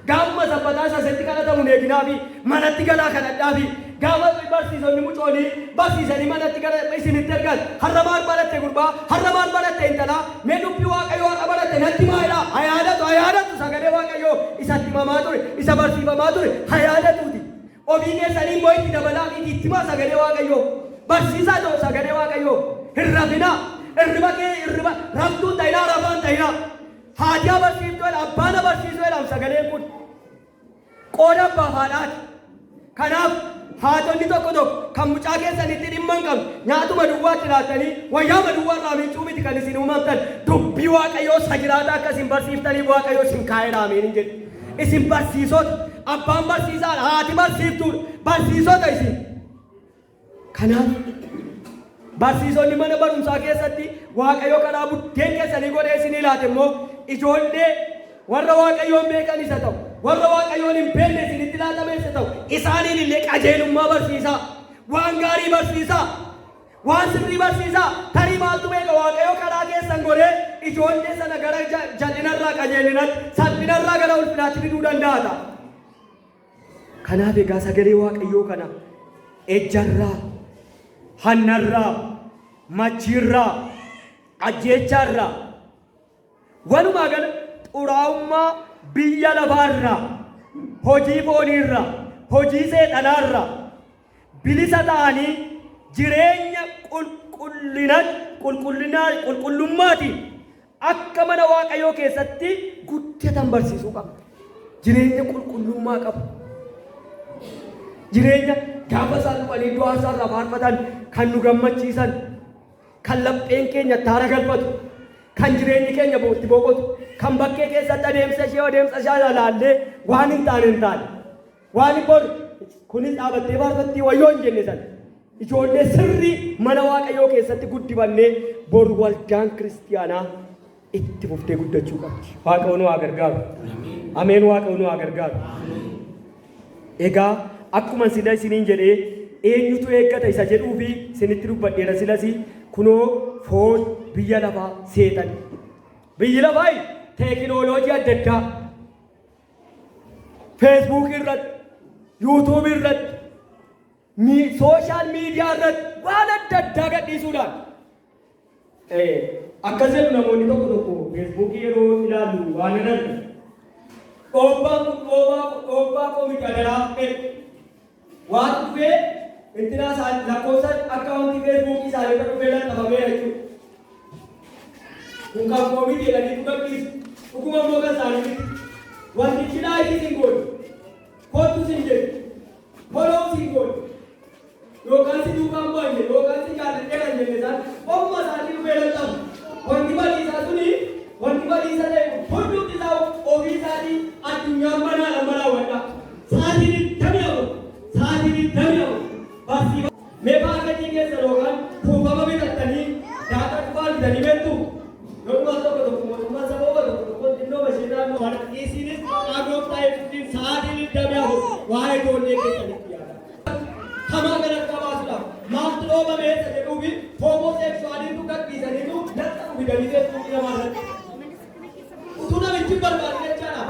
Gaafuma sanbataa isa asitti kadhatamu hin eeginaafi manatti galaa kadhadhaafi. Gaafa barsiisonni mucoolii barsiisanii manatti gara isinitti ergan har'a maal baratte gurbaa har'a maal baratte intalaa mee dubbii Waaqayyoo har'a baratte natti himaa jedhaa haa yaadatu haa yaadatu sagalee Waaqayyoo isatti himamaa ture isa barsiifamaa ture haa yaadatuuti. Ofii keessanii immoo itti dabalaafiitii itti himaa sagalee Waaqayyoo. Barsiisaa ta'u sagalee Waaqayyoo. Hin rafinaa. Irriba kee irriba raftuu hin ta'inaa rafaa hin ta'inaa. Haati haa barsiiftu jedha abbaan haa barsiisu jedhaam sagaleen kun. Qooda abbaaf haadhaati. Kanaaf haatonni tokko tokko kan mucaa keessanitti dhimma hin qabne nyaatuma duwwaatti laattanii wayyaama duwwaa irraa miicuu miti kan isin uumamtan dubbii Waaqayyoo isa jiraataa akka isin barsiiftaniif Waaqayyo isin kaa'eera ameen hin jedhu. Isin barsiisota. Abbaan barsiisaadha, haati barsiiftuudha. Barsiisota isin. Kanaaf barsiisonni mana barumsaa keessatti Waaqayyo karaa buddeen keessanii godhee isinii laate immoo ijoollee warra Waaqayyoon beekan isa ta'u, warra Waaqayyoon hin beekne isinitti laatame isa ta'u, isaaniin illee qajeelummaa barsiisaa, waan gaarii barsiisaa. Waan sirrii barsiisaa. Tarii maaltu beeka Waaqayyo karaa keessan godhee ijoollee sana gara jal'inarraa qajeelinatti, salphinarraa gara ulfinaatti fiduu danda'a ta'a. Kanaaf egaa sagalee Waaqayyoo kana ejjarraa, hannarraa, machiirraa, ajjeechaarraa, walumaa gala xuraa'ummaa biyya lafaarraa, hojii fooniirraa, hojii seexanaarraa, Bilisa ta'anii jireenya qulqullina qulqullinaa qulqullummaatiin akka mana Waaqayyoo keessatti guddatan barsiisuu qabna. Jireenya qulqullummaa qabu. Jireenya gaafa isaan dhufanii du'aa isaarraa faarfatan kan nu gammachiisan, kan lapheen keenya itti haara galfatu, kan jireenyi keenya itti boqotu, kan bakkee keessatti adeemsa ishee adeemsa isaa ilaallee waan hin taane hin taane. Waan bor kunis dhaabattee faarfattii wayyoo hin jenne sana. Ijoollee sirrii mana Waaqayyoo keessatti guddifannee bor waldaan kiristiyaanaa itti fuftee guddachuu qabdi. Waaqayyo nu haa gargaaru. Ameen. Waaqayyo nu haa gargaaru. Egaa akkuma sila isiniin jedhee, eenyutu eeggata isa jedhuu fi isinitti dubbadheera silasii, kunoo foon biyya lafaa seexan. Biyyi lafaa teekinooloojii adda addaa Feesbuukii irratti, Yuutuubii irratti, social media irratti waan adda addaa gadhiisuudhaan akkas jedhu namoonni tokko tokko. Feesbuukii yeroo ilaallu waan hin argu. Dhoobbaan kun dhoobaa dhoobbaa koo miti, adaraa jedhu. Waan dhufee intinaa isaan lakkoofsa akkaawuntii Feesbuukii isaanii irra dhufee laxxafameera jechuudha. Kun kan koo miti jedhaniitu gadhiisu. Dhuguma immoo kan isaanii miti. Wantichi like sin godhu. Kottu sin jedhu. Follow sin godhu. Yookaan si duukaan bu'an jedhu yookaan si jaalladheera hin jenne, isaan ofuma isaatii dhufee laxxafu. Wanti badiisaa suni, wanti badiisa ta'e kun hundumti isaa ofii isaatii addunyaan banaadha amma raawwadha. Sa'aatii 24, sa'aatii 24 barsiifa. Mee package keessa yookaan kuufama bitattanii data dhufaa argitanii beektu? Yoo dhumaa tokko tokko mootummaan sababa tokko tokko xinnoo bashee naannoo isinis maqaa gooftaa Yesuusiin sa'aatii 24 waa'ee ijoollee keessanitti yaada. Kamaa kan akka baasuudhaaf maaltu dhoobame isa jedhuu fi homosexualiitu gadhiisaniitu laxxafu fidanii Feesbuukii namaa irratti. Utuu namichi hin barbaadin jechaadha.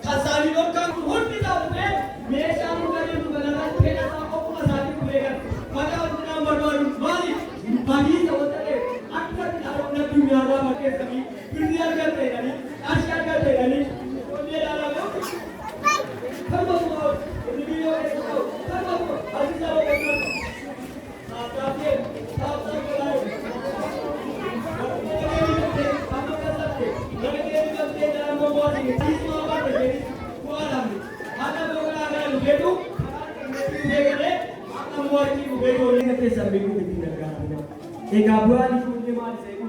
Kan isaanii dhorkaan kun hundi isaa dhufee meeshaa nurra jirtu kanarratti fedha isaa ofuma isaatii dhufee kan maqaa wanti naan barbaadu maali? Badiisa wanta ta'e akka dhaloonni addunyaarraa fakkeessanii birrii argatte jedhanii, qarshii argatte jedhanii ijoollee ilaalaa. Kanuma inni biyyoo keessa ta'u kanuma barsiisaa boqonnaa taaptaapee taaptaa godhaa. Amma kasabte mana kee bitamtee jalaan bobbaasin ciisuma baate jedhis bu'aadhaan miti. Haadha boqonnaa kana dhufeetu dhufee galee akka mo'achii dhufee ijoollee keessan beekuuf ittiin gargaaramina. Egaa bu'aan ijoollee maal isa jedhu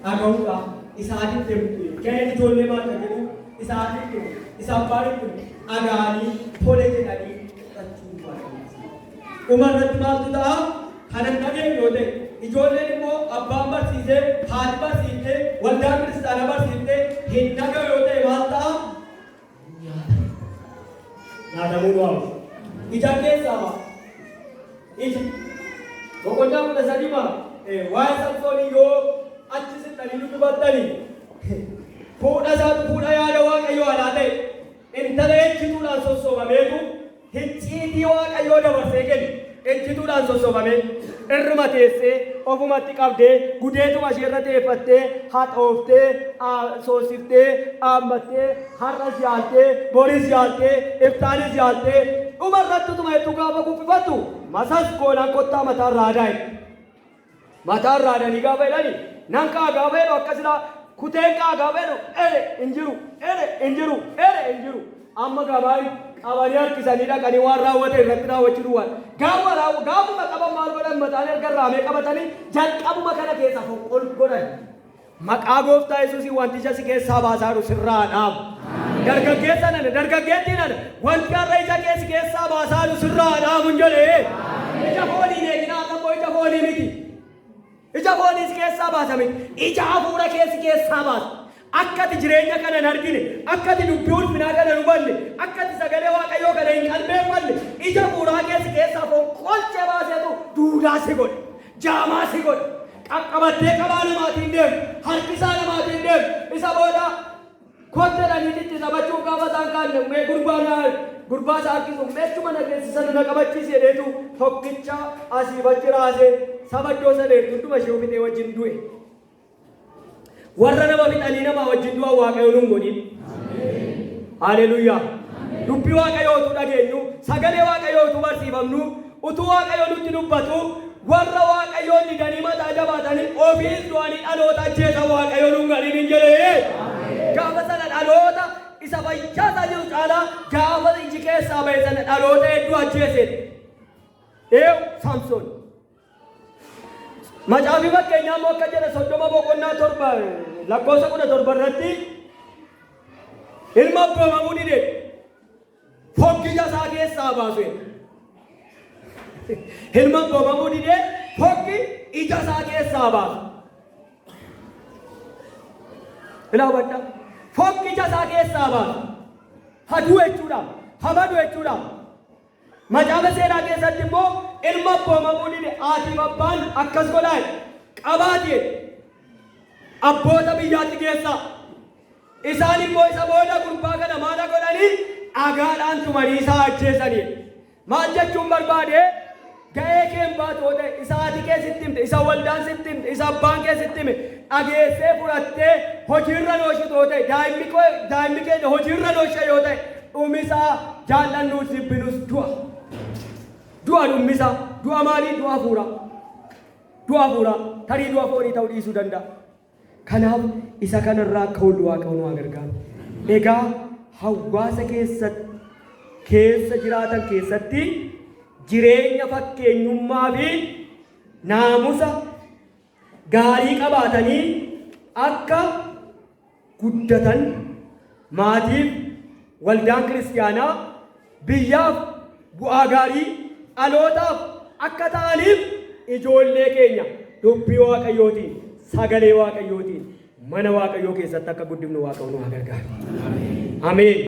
dhaga'uudha. Isaaniif deemu ga'een ijoollee maal kan jedhu isaaniif deemu isa abbaan kun dhaga'anii tole jedhanii fudhachuu barbaachisa. Dhuma irratti maaltu ta'a? Kan hin dhageenye yoo ta'e, ijoolleen immoo abbaan barsiisee, haati barsiiftee, waldaan kiristaanaa barsiiftee hin dhaga'u yoo ta'e maal ta'a? Nyaatama. Nyaatamuu nu hafu. Ija keessaa ba'a. Ija. Boqonnaa 13 ma waa'ee Samsoonii yoo achi siqxanii dubbifattanii, fuudha isaatu fuudha yaada Waaqayyoo alaa ta'e. Intala ejjituudhaan sossobameetu hicciitii Waaqayyoo dabarsee kenne. Ejjituudhaan sossobamee irruma teessee ofumatti qabdee gudeetuma isheerra teeffattee haxooftee soosiftee dhaammattee har'as yaaltee boris yaaltee iftaanis yaaltee dhuma irratti utuma hedduu gaafa kuffifattu masas goonaan kottaa mataan raadaa jedhe. Mataan raadanii gaafa jedhani nan ka'a gaafa jedhu akka silaa kuteen ka'a gaafa jedhu ere hin jiru, ere hin jiru, ere hin jiru. Amma gabaa qabanii harkisanii dhaqanii waan raawwate irratti raawwachuu duwwaan. Gaafa gaafuma qaban maal godhan? Mataan erga raamee qabatanii jalqabuma kana keessa fonqol godhan. Maqaa gooftaa Yesuusiin wanti ija si keessaa baasaa jiru sirraa dhaabu. Dargaggeessa nana, dargaggeettii nana, wanti har'a ija kee si keessaa baasaa jiru sirraa dhaabu hin jedhee. Ija foonii eeginaa akka immoo ija foonii miti. Ija foonii si keessaa baasa miti. Ija hafuura kee si keessaa baasa. Akka ati jireenya kana hin argine, akka ati dubbii ulfinaa kana hin hubanne, akka ati sagalee Waaqayyoo kana hin qalbeeffanne, ija hafuuraa kee si keessaa fonqolchee baaseetu duudaa si godhe. Jaamaa si godhe. Qaqqabattee qabaa namaatiin deemu, harkisaa namaatiin deemu. Isa booda kotteedhanii itti taphachuuf gaafa isaan kaanne mee gurbaa na gurbaa isa harkisu meechuma na keessa sana na qabachiisi jedheetu tokkicha asiif achi raasee saba iddoo sana jirtu hunduma ishee fixee wajjin du'e. Warra nama fixanii namaa wajjin du'an Waaqayyo nun godhin. Haleluuyaa. Dubbii Waaqayyootu dhageenyu, sagalee Waaqayyootu Barsiifamnu, utuu Waaqayyo nutti dubbatu, warra Waaqayyoon didanii mataa jabaatanii ofiis du'anii dhaloota ajjeesan Waaqayyo nuun galiin hin jedhee. Gaafa sana dhaloota isa fayyaasaa jiru caalaa gaafa iji keessaa ba'e sana dhaloota hedduu ajjeese. Eew Saamsoon. Macaafi Fakkeenyaa immoo akka jedha 30 boqonnaa 7 lakkoofsa 17 irratti, ilma abboomamuu dide fokkija isaa keessaa baasu. Ilma abboomamuu dide fokki ija isaa keessaa baasu. Ilaa hubadhaa. Fokki ija isaa keessaa baasu. Haduu jechuudha. Habadu jechuudha. Macaafa Seeraa keessatti immoo ilma abboomamuu dide haatiif abbaan akkas godhaa, qabaati abboota biyyaatti geessaa. Isaan immoo isa booda gurbaa kana maala godhanii? Dhagaadhaan tumanii isaa ajjeesanii. Maal jechuun barbaade? Ga'ee kee hin baatu yoo ta'e, isa haati kee sitti himte, isa waldaan sitti himte, isa abbaan kee sitti hime dhageessee fudhattee hojiirra oolchitu yoo ta'e, daa'imni keenya hojiirra oolche yoo ta'e, dhumisaa jaallannus jibbinus du'a. Du'a dhummisaa. Du'a maalii? Du'a hafuuraa. Du'a hafuuraa. Tarii du'a foonii ta'uu dhiisuu danda'a. Kanaaf isa kanarraa akka oollu Waaqayyo nu haa gargaaru. Egaa hawaasa keessatti keessa jiraatan keessatti jireenya fakkeenyummaa fi naamusa gaarii qabaatanii akka guddatan maatiif, waldaan kiristiyaanaa, biyyaaf bu'aa gaarii, dhalootaaf akka ta'aniif ijoollee keenya dubbii Waaqayyootiin, sagalee Waaqayyootiin mana Waaqayyoo keessatti akka guddifnu Waaqayyo nu haa gargaaru. Ameen.